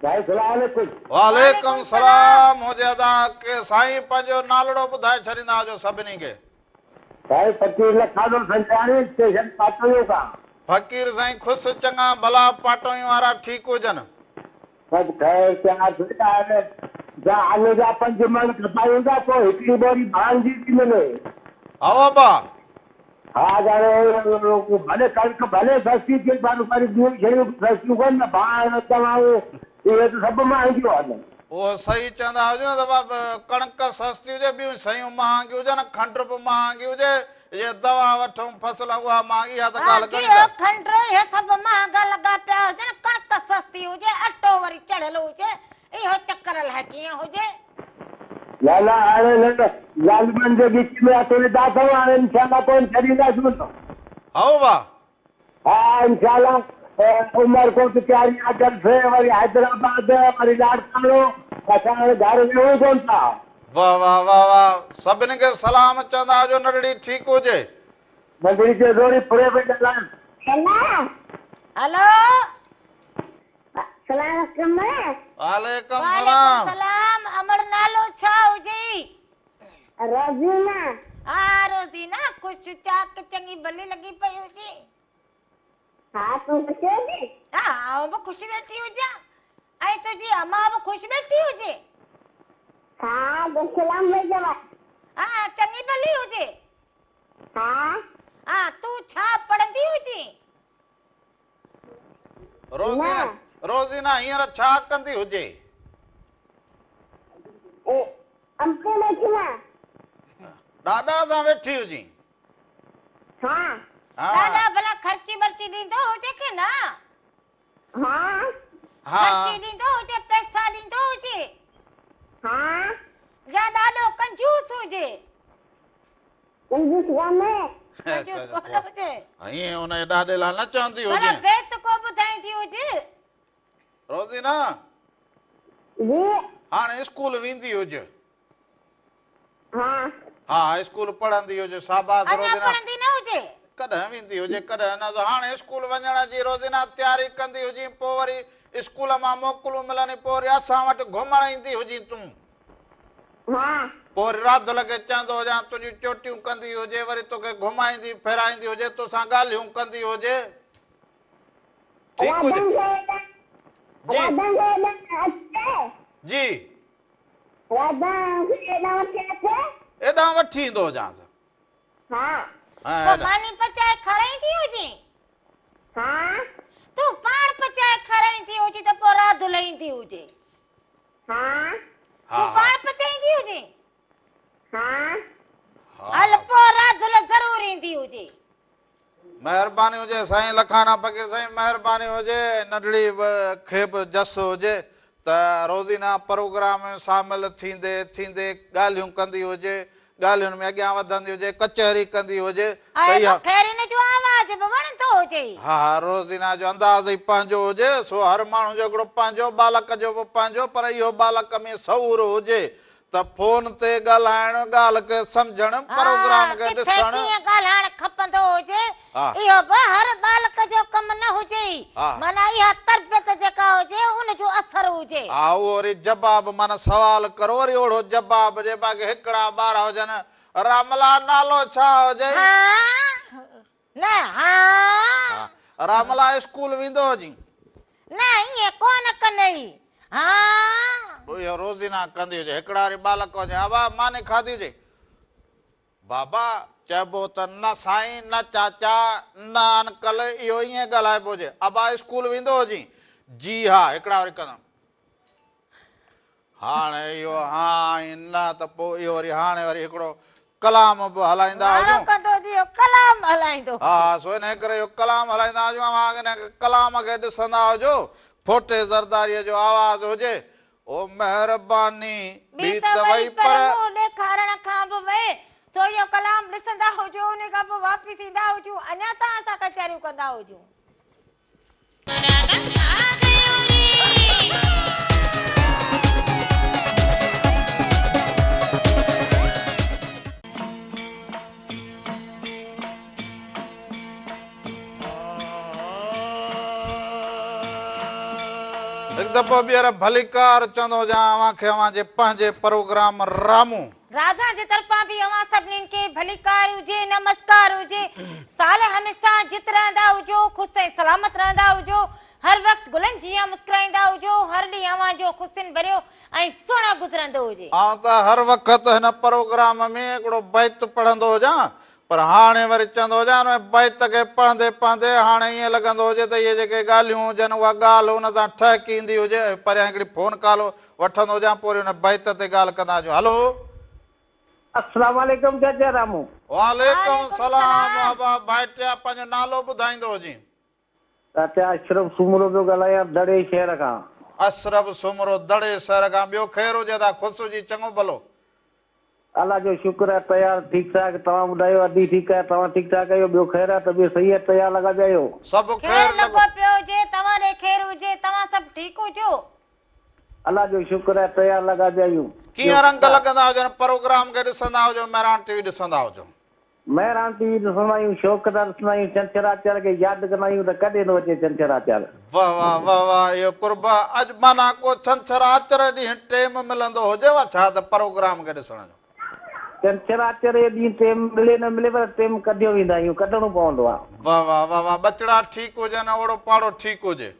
ڀائي سلام عليڪم. وعليڪم سلام هجي ادا ڪي سائين پنهنجو نالڙو ٻڌائي ڇڏيندا هجو سڀني کي. سائين فقير لکانو سنجراڻي اسٽيشن پاٽويو کان. فقير سائين خوش چڱا ڀلا پاٽويون وارا ٺيڪ هجن. سڀ خير پيار سان آهن. جا آلو جا پنج مڻ کپايون ٿا پوء هڪڙي ٻوري ڀاڻ جي ٿي ملي. هائو ابا. ها ڄاڻي ڀلي ڪڻڪ ڀلي سستي ٿئي پر وري ٻيون شيون به سستيون ڪن نه ڀاڻ دوائون اهي ته سڀ مهانگيون آهن. اهو صحيح چوندا هجو نه ته بابا ڪڻڪ سستي هجي ٻيون شيون مهانگيون هجن کنڊ به مهانگي هجي جي دوا وٺون فصل اها مهانگي اها ته ڳالهه گهڻي گيهه ته. کنڊ اهي سڀ مهانگا لڳا پيا هجن ڪڻڪ سستي هجي اٽو وري چڙهيل هجي اهو چڪر الائي ڪيئن هجي. لالا هاڻي هنن ظالمن جي ڳچي ۾ هٿ وڌا اٿئون هاڻي انشاء الله ڪونه ڇڏينداسون. هائو وا. ها انشاء الله عمرڪوٽ چاريا جلسي وري حيدرآباد وري لاڙڪاڻو اسان هاڻي گهر ويهون ئي ڪونه ٿا. واه واه واه واه سڀني کي سلام چوندا هجو ننڍڙي ٺيڪ هجي. ننڍڙي چيو زوري پري پئي ڳالهايان. هيلو. هلو. سلام عليڪم. وعليڪم وعليڪم سلام امڙ نالو ڇا هجئي. روزينا. ها روزينا خوش چاڪ چڱي ڀلي لڳي پئي هجي. ها تون خوش هجين. ها آئون به خوش ويٺي هجان ۽ تنهنجي امان به خوش ويٺي هجي. ها سلام پئي چوان. ها چڱي ڀلي هجي. ها. ها تون ڇا پڙهندي هجين. روزينا روزينا هينئر ڇا ڪندي هجي؟ امپي ويٺي آهيان. ڏاڏا سان ويٺي هجين؟ ها. ڏاڏا ڀلا خرچي برچي ڏيندو هجي ڪي نه؟ ها. ها. خرچي ڏيندو هجي، پئسا ڏيندو هجي؟ ها. يا ڏاڏو ڪنجوس هجي؟ ڪنجوس ڪونهي. ڪنجوس ڪونه هجي. ائين ان جي ڏاڏي لاء نه چوندي ڀلا هجين. بيت ڪو ٻڌائيندي هج. روزينا. جي. هاڻي اسڪول ويندي هج. ها. ها اسڪول پڙهندي هجي شاباس اڃا روزينا. پڙهندي نه هجي. ڪڏهن ويندي هجي ڪڏهن نه. هاڻي اسڪول وڃڻ جي روزينا تياري ڪندي هجين پوء وري اسڪول مان موڪلون ملندي پوء وري اسان وٽ گهمڻ ايندي هجين تون. ها. پوء وري راڌل کي چوندو هجان تنهنجون چوٽيون ڪندي هجي وري توکي گهمائيندي ڦيرائيندي هجي توسان ڳالهيون ڪندي هجي. ٺيڪ هجي. جي. راڌن کي ايڏانهن اچي. جي. راڌن کي ايڏانهن وٺي اچي. ايڏانهن وٺي ايندو هجانس. ها. پوء ماني پچائي کارائيندي هجين؟ ها. تون پاڻ پچائي کارائيندي هجين ته پوء راڌل ايندي هجي. ها. تون پاڻ پچائيندي هجين؟ ها. هل پوء راڌل ضرور ايندي هجي. مهرباني هجي سائين لکانا فقير سائين مهرباني هجي ننڍڙي کي به جس هجي ته روزينا پروگرام ۾ شامل ٿيندي ٿيندي ڳالهيون ڪندي هجي ڳالهين ۾ اڳيان وڌندي هجي ڪچهري ڪندي هجي ته اهي اها خير هن جو آواز به وڻندو هجي. ها ها روزينا جو انداز ئي پنهنجو هجي سو هر ماڻهو جو هڪڙو پنهنجو ٻالڪ جو به پنهنجو پر اهو ٻالڪ ۾ شعور هجي ته فون تي ڳالهائڻ، ڳالهه کي سمجهڻ، ها، پروگرام کي ڪٿي ڏسڻ. ڪيئن ڳالهائڻ کپندو هجي، ها. اهو به هر ٻالڪ جو ڪم نه هجي، ها. معنيٰ اها تربيت جيڪا هجي ان جو اثر هجي. ها، اهو وري جواب معنيٰ سوال ڪرو وري اوڙو جواب جي باقي هڪڙا ٻار هجن، راملا نالو ڇا هجئي؟ ها، نه، ها. ها، راملا اسڪول ويندو هجين؟ نه، ائين ڪونه ڪنئي، ها. اهو روزينا ڪندي هجي، هڪڙا وري ٻالڪ هجي، ابا ماني کاڌي هجي؟ بابا چئبو ته نه سائين، نه چاچا، نه انڪل، اهو ائين ڳالهائبو هجي، ابا اسڪول ويندو هجين؟ جي ها، هڪڙا وري ڪندا. هاڻي اهو ها ۽ نه ته پوء اهو وري هاڻي وري هڪڙو ڪلام به هلائيندا وارو هجون. ڪندو هجي اهو ڪلام هلائيندو. ها ها سو انهيء ڪري اهو ڪلام هلائيندا هجون اوهان ان ڪلام کي ڏسندا هجو ڦوٽي زرداريء جو آواز هجي او مهرباني ٻي ٻي ته ته وئي وئي پر پر. منهن ڏيکارڻ کان به وئي سو اهو ڪلام ڏسندا هجو انهي کان پوء واپس ايندا هجون اڃا توهان سان ڪچهريون ڪندا هجون. هڪ دفعو ٻيهر ڀليڪار چوندو هجان اوهان کي اوهان جي پنهنجي پروگرام رامون. راڌا جي طرفان به اوهان سڀنين کي ڀليڪار هجي نمسڪار هجي سال هميشه جت رهندا هجو خوش ۽ سلامت رهندا هجو هر وقت گلن جيان مسڪرائيندا هجو هر ڏينهن اوهان جو خوشين ڀريو ۽ سهڻو گذرندو هجي. آئون ته هر وقت هن پروگرام ۾ هڪڙو بيت پڙهندو هجان پر هاڻي وري چوندو هجان ان بيت کي پڙهندي پڙهندي هاڻي ائين لڳندو هجي ته اهي جيڪي ڳالهيون هجن اها ڳالهه ان سان ٺهڪي ايندي هجي ۽ پريان هڪڙي فون ڪال وٺندو هجان پوء وري ان بيت تي ڳالهه ڪندا هجون هلو. السلام عليڪم چاچا رامو. وعليڪم السلام ابا ڀائٽيا پنهنجو نالو ٻڌائيندو هجين. چاچا اشرف سومرو پيو ڳالهايان دڙي شهر کان. اشرف سومرو دڙي شهر کان ٻيو خير هجي ادا خوش هجي چڱو ڀلو. الله جو شڪر آهي تيار ٺيڪ ٺاڪ توهان ٻڌايو ادي ٺيڪ آهي توهان ٺيڪ ٺاڪ آهيو ٻيو خير آهي طبيعت صحيح آهي تيار لڳا پيا آهيو. سڀ خير خير لڳو لڳو. پيو هجي توهان ڏي خير هجي توهان سڀ ٺيڪ هجو. الله جو شڪر آهي تيار لڳا پيا آهيون ٻيو ڪيئن رنگ خير آهي. لڳندا هجن پروگرام کي ڏسندا هجو مهراڻ ٽي وي ڏسندا هجو. مهراڻ ٽي وي ڏسندا آهيون شوق سان ڏسندا آهيون ڇنڇر آچر کي ياد ڪندا آهيون ته ڪڏهن ٿو اچي ڇنڇر آچر. واه واه واه واه اهو قرب اڄ معنيٰ ڪو ڇنڇر آچر ڏينهن ٽيم ملندو هجيو ڇا ته پروگرام کي ڏسڻ جو. ڇنڇر آچر جي ڏينهن ٽيم ملي نه ملي پر ٽيم ڪڍيو ويندا آهيون ڪڍڻو پوندو آهي. واه واه واه واه ٻچڙا ٺيڪ هجن اوڙو پاڙو ٺيڪ هجي.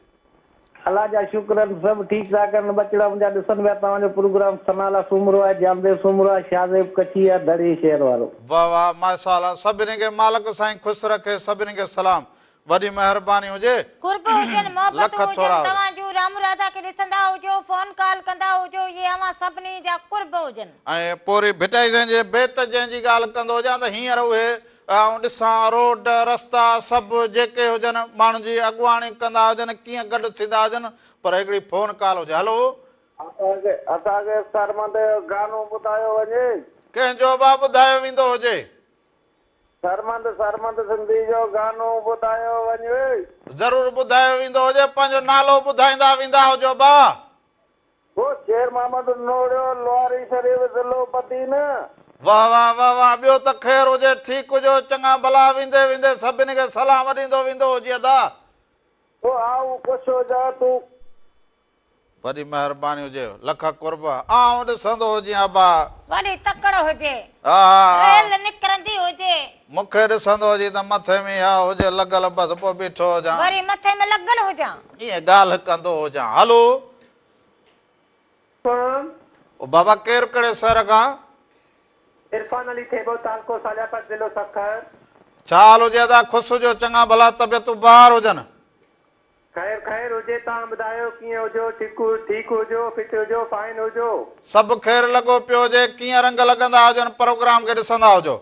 الله جا شڪر آهن سڀ ٺيڪ ٺاڪ آهن ٻچڙا منهنجا ڏسن پيا توهان جو پروگرام ثناء الله سومرو آهي جامديو سومرو آهي شاهزيب ڪڇي آهي دڙي شهر وارو. واه واه ماشاء الله سڀني کي مالڪ سائين خوش رکي سڀني کي سلام وڏي مهرباني هجي قرب هجن لک محبتون هجن ٿورا هجن. توهان جون رام راڌا کي ڏسندا هجو فون ڪال ڪندا هجو اهي اوهان سڀني جا قرب هجن. ۽ پوء وري ڀٽائي سائين جي بيت جنهن جي ڳالهه ڪندو هجان ته هينئر اهي آئون ڏسان روڊ رستا سڀ جيڪي هجن ماڻهن جي اڳواڻي ڪندا هجن ڪيئن گڏ ٿيندا هجن پر هڪڙي فون ڪال هجي هلو. اسان کي سرمد جو گانو ٻڌايو وڃي. ڪنهن جو به ٻڌايو ويندو هجي. سرمد سرمد سنڌي جو گانو ٻڌايو وڃي. ضرور ٻڌايو ويندو هجي پنهنجو نالو ٻڌائيندا ويندا هجو ڀاء. هو شير محمد نوڙيو لواري شريف ضلعو بدين. واه واه واه واه ٻيو ته خير هجي ٺيڪ هجو چڱا ڀلا ويندي ويندي سڀني کي سلام ڏيندو ويندو هجي ادا. هو آئون خوش هجان تون. وڏي مهرباني هجي لک قرب آئون ڏسندو هجين ابا. وڏي تڪڙ هجي. ها ها. ريل نڪرندي هجي. مونکي ڏسندو هجين ته مٿي ۾ اها هجي لڳل بس پوء بيٺو هجان. وري مٿي ۾ لڳل هجان. ائين ڳالهه ڪندو هجان. هلو. او بابا ڪير ڪهڙي شهر کان؟ عرفان علي ٿيٻو تعلقو صالح آباد ضلعو سکر. ڇا حال هجي ادا خوش هجو چڱا ڀلا طبيعتون بهار هجن. خير خير هجي توهان ٻڌايو ڪيئن هجو ٺيڪ ٺيڪ هجو فٽ هجو فائن هجو. سڀ خير لڳو پيو هجي ڪيئن رنگ لڳندا هجن پروگرام کي ڏسندا هجو.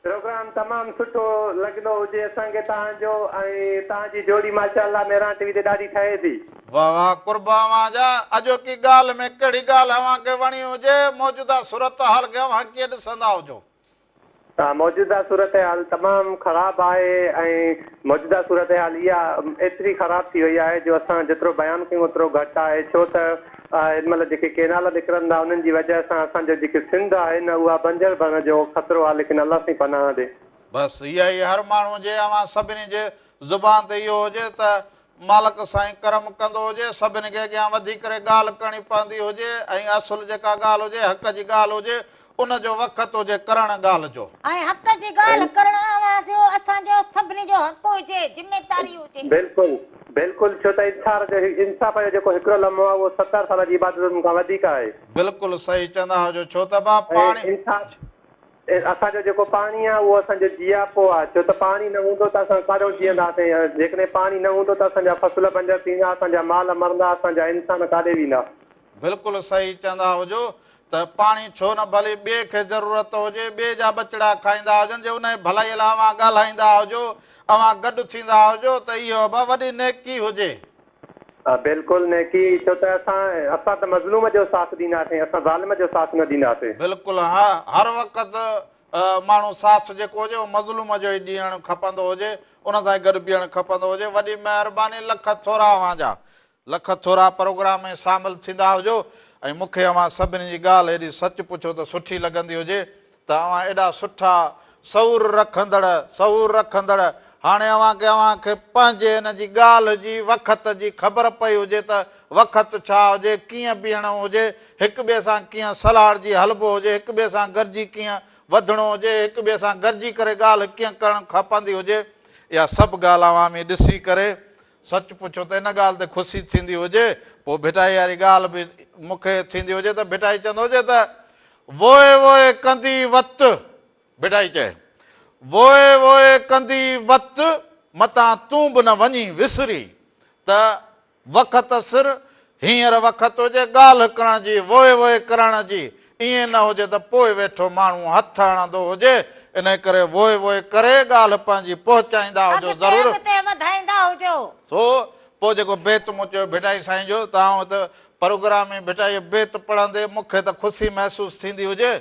پروگرام تمام سٺو لڳندو هجي اسان کي توهان جو ۽ توهان جي جوڙي ماشاء الله مهراڻ ٽي وي تي ڏاڍي ٺهي ٿي. واه واه قرب اوهان جا اڄوڪي ڳالهه ۾ ڪهڙي ڳالهه اوهان کي وڻي هجي موجوده صورتحال کي اوهان ڪيئن ڏسندا هجو. موجوده صورتحال تمام خراب آهي ۽ موجوده صورتحال اها ايتري خراب ٿي وئي آهي جو اسان جيترو بيان ڪيون اوترو گهٽ آهي ڇو ته هن مهل جيڪي ڪينال نڪرن ٿا انهن جي وجهه سان اسان جو جيڪي سنڌ آهي نه اها بنجر بڻڻ جو خطرو آهي ليڪن الله سائين پناهه ڏي. بس اها ئي هر ماڻهو جي اوهان سڀني جي زبان تي اهو هجي ته مالڪ سائين ڪرم ڪندو هجي، سڀني کي اڳيان وڌي ڪري ڳالهه ڪرڻي پوندي هجي ۽ اصل جيڪا ڳالهه هجي حق جي ڳالهه هجي ان جو وقت هجي ڪرڻ ڳالهه جو. ۽ حق جي ڳالهه ڪرڻ اوهان جو اسان جو سڀني جو حق هجي ذميداري هجي. بلڪل بلڪل ڇو ته انصار جو انصاف جو جيڪو هڪڙو لمحو آهي اهو 70 سال جي عبادتن کان وڌيڪ آهي. بلڪل صحيح چوندا هجو ڇو ته ڀا ۽ پاڻي. انصاف اسان جو جيڪو پاڻي آهي اهو اسان جو جياپو آهي ڇو ته پاڻي نه هوندو ته اسان ڪاڏهون جيئنداسين جيڪڏهن پاڻي نه هوندو ته اسان جا فصل بنجر ٿيندا اسان جا مال مرندا اسان جا انسان ڪاڏي ويندا. بلڪل صحيح چوندا هجو ته پاڻي ڇو نه ڀلي ٻئي کي ضرورت هجي ٻئي جا ٻچڙا کائيندا هجن جي انهي ڀلائي لاء اوهان ڳالهائيندا هجو اوهان گڏ ٿيندا هجو ته اهو به وڏي نيڪي هجي. بلڪل نيڪي ڇو ته اسان اسان ته مظلوم جو ساٿ ڏينداسين اسان ظالم جو ساٿ نه ڏينداسين. بلڪل ها هر وقت ماڻهو ساٿ جيڪو هجي اهو مظلوم جو ئي ڏيڻ کپندو هجي ان سان ئي گڏ بيهڻ کپندو هجي وڏي مهرباني لک ٿورا اوهان جا لک ٿورا پروگرام ۾ شامل ٿيندا هجو ۽ مون کي اوهان سڀني جي ڳالهه ايڏي سچ پڇو ته سٺي لڳندي هجي ته اوهان ايڏا سٺا شعور رکندڙ شعور رکندڙ هاڻي اوهان کي اوهان کي پنهنجي ان جي ڳالهه جي وقت جي خبر پئي هجي ته وقت ڇا هجي ڪيئن بيهڻو هجي هڪ ٻئي سان ڪيئن سلهاڙجي هلبو هجي هڪ ٻئي سان گڏجي ڪيئن وڌڻو هجي هڪ ٻئي سان گڏجي ڪري ڳالهه ڪيئن ڪرڻ کپندي هجي اها سڀ ڳالهه اوهان ۾ ڏسي ڪري سچ پڇو ته ان ڳالهه تي خوشي ٿيندي هجي. پوء ڀٽائي واري ڳالهه به مون کي ٿيندي هجي ته ڀٽائي چوندو هجي ته، ووء ووء ڪندي وت، ڀٽائي چئي، ووء ووء ڪندي وت، متان تون به نه وڃين وسري ته وقت سر، هينئر وقت هجي ڳالهه ڪرڻ جي، ووء ووء ڪرڻ جي، ائين نه هجي ته پوء ويٺو ماڻهو هٿ هڻندو هجي، انهيء ڪري ووء ووء ڪري ڳالهه پنهنجي پهچائيندا هجو اڳتي ضرور. اڳتي وڌائيندا هجو. سو پوء جيڪو بيت مون چيو ڀٽائي سائين جو ته آئون هت پروگرام ۾ ڀٽائي جو بيت پڙهندي مون کي ته خوشي محسوس ٿيندي هجي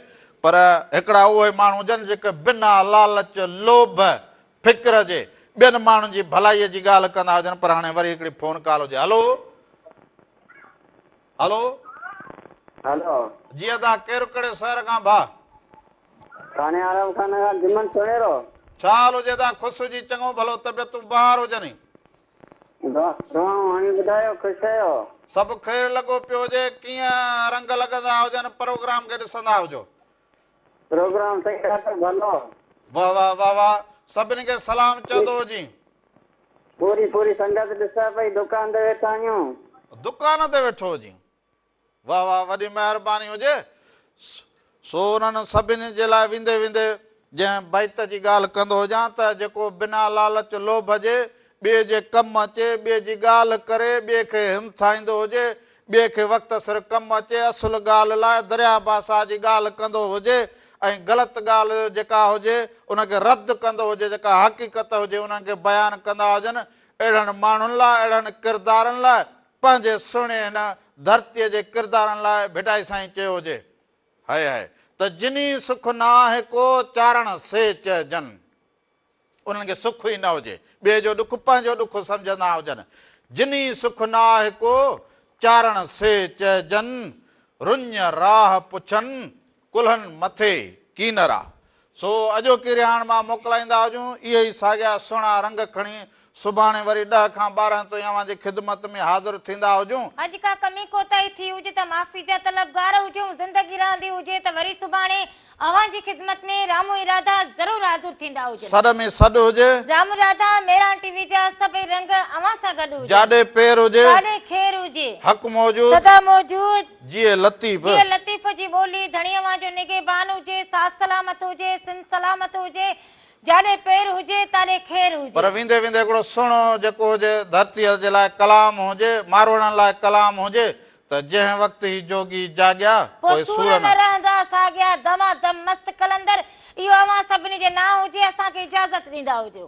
پر هڪڙا اهي ماڻهو هجن جيڪي بنا لالچ، لوڀ، فڪر جي ٻين ماڻهن جي ڀلائيء جي ڳالهه ڪندا هجن پر هاڻي وري هڪڙي فون ڪال هجي هلو. هلو. هلو. جي ادا ڪير ڪهڙي شهر کان ڀاء. ٿاڻي آرام خان کان جمن سوڻيرو. ڇا حال هجي ادا خوش هجي چڱو ڀلو طبيعتون بهار هجني. دعائون هڻي ٻڌايو خوش آهيو. سڀ خير لڳو پيو هجي ڪيئن رنگ لڳندا هجن پروگرام کي ڏسندا هجو. پروگرام صحيح ڏاڍو ڀلو. واه واه واه واه سڀني کي سلام چوندو هجين. پوري پوري سنگت ڏسان پئي دڪان تي ويٺا آهيون. دڪان تي ويٺو هجين واه واه وڏي مهرباني هجي سو انهن سڀني جي لاء ويندي ويندي جنهن بيت جي ڳالهه ڪندو هجان ته جيڪو بنا لالچ لوڀ جي ٻئي جي ڪم اچي ٻئي جي ڳالهه ڪري ٻئي کي همٿائيندو هجي ٻئي کي وقت سر ڪم اچي اصل ڳالهه لاء درياء بادشاهه جي ڳالهه ڪندو هجي ۽ غلط ڳالهه جيڪا هجي ان کي رد ڪندو هجي، جيڪا حقيقت هجي انهن کي بيان ڪندا هجن، اهڙن ماڻهن لاء، اهڙن ڪردارن لاء، پنهنجي سهڻي هن ڌرتيء جي ڪردارن لاء ڀٽائي سائين چيو هجي، هئي هئي ته جني سک ناهه ڪو چارڻ سي چئجن. انهن کي سک ئي نه هجي، ٻئي جو ڏک پنهنجو ڏک سمجهندا هجن. جني سک ناهه ڪو چارڻ سي چئجن، رڃ راهه پڇن ڪلهن مٿي ڪينرا. سو اڄوڪي رهاڻ مان موڪلائيندا هجون، اهي ئي ساڳيا سهڻا رنگ کڻي سڀاڻي وري ڏهه کان 12 تائين اوهان جي خدمت ۾ حاضر ٿيندا هجون. اڄ ڪا ڪمي ڪوتاهي ٿي هجي ته معافي جا طلبگار هجون، زندگي رهندي هجي ته وري سڀاڻي اوهان جي خدمت ۾ رامو ۽ راڌا ضرور حاضر ٿيندا هجن. سڏ ۾ سڏ هجي. رامو راڌا مهراڻ ٽي وي جا سڀئي رنگ اوهان سان گڏ هجن. جاڏي پير هجي. تاڏي خير هجي. حق موجود. سدا موجود. جيئي لطيف. جيئي لطيف جي ٻولي، ڌڻي اوهان جو نگهبان هجي، ساٿ سلامت هجي، سنڌ سلامت هجي، جاڏي پير هجي تاڏي خير هجي. پر ويندي ويندي هڪڙو سهڻو جيڪو هجي ڌرتيء جي لاء ڪلام هجي، ماروئڙن لاء ڪلام هجي ته جنهن وقت هي جوڳي جاڳيا، پوء سور نه رهندا ساڳيا، دما دم مست قلندر، اهو اوهان سڀني جي نانء هجي، اسان کي اجازت ڏيندا هجو.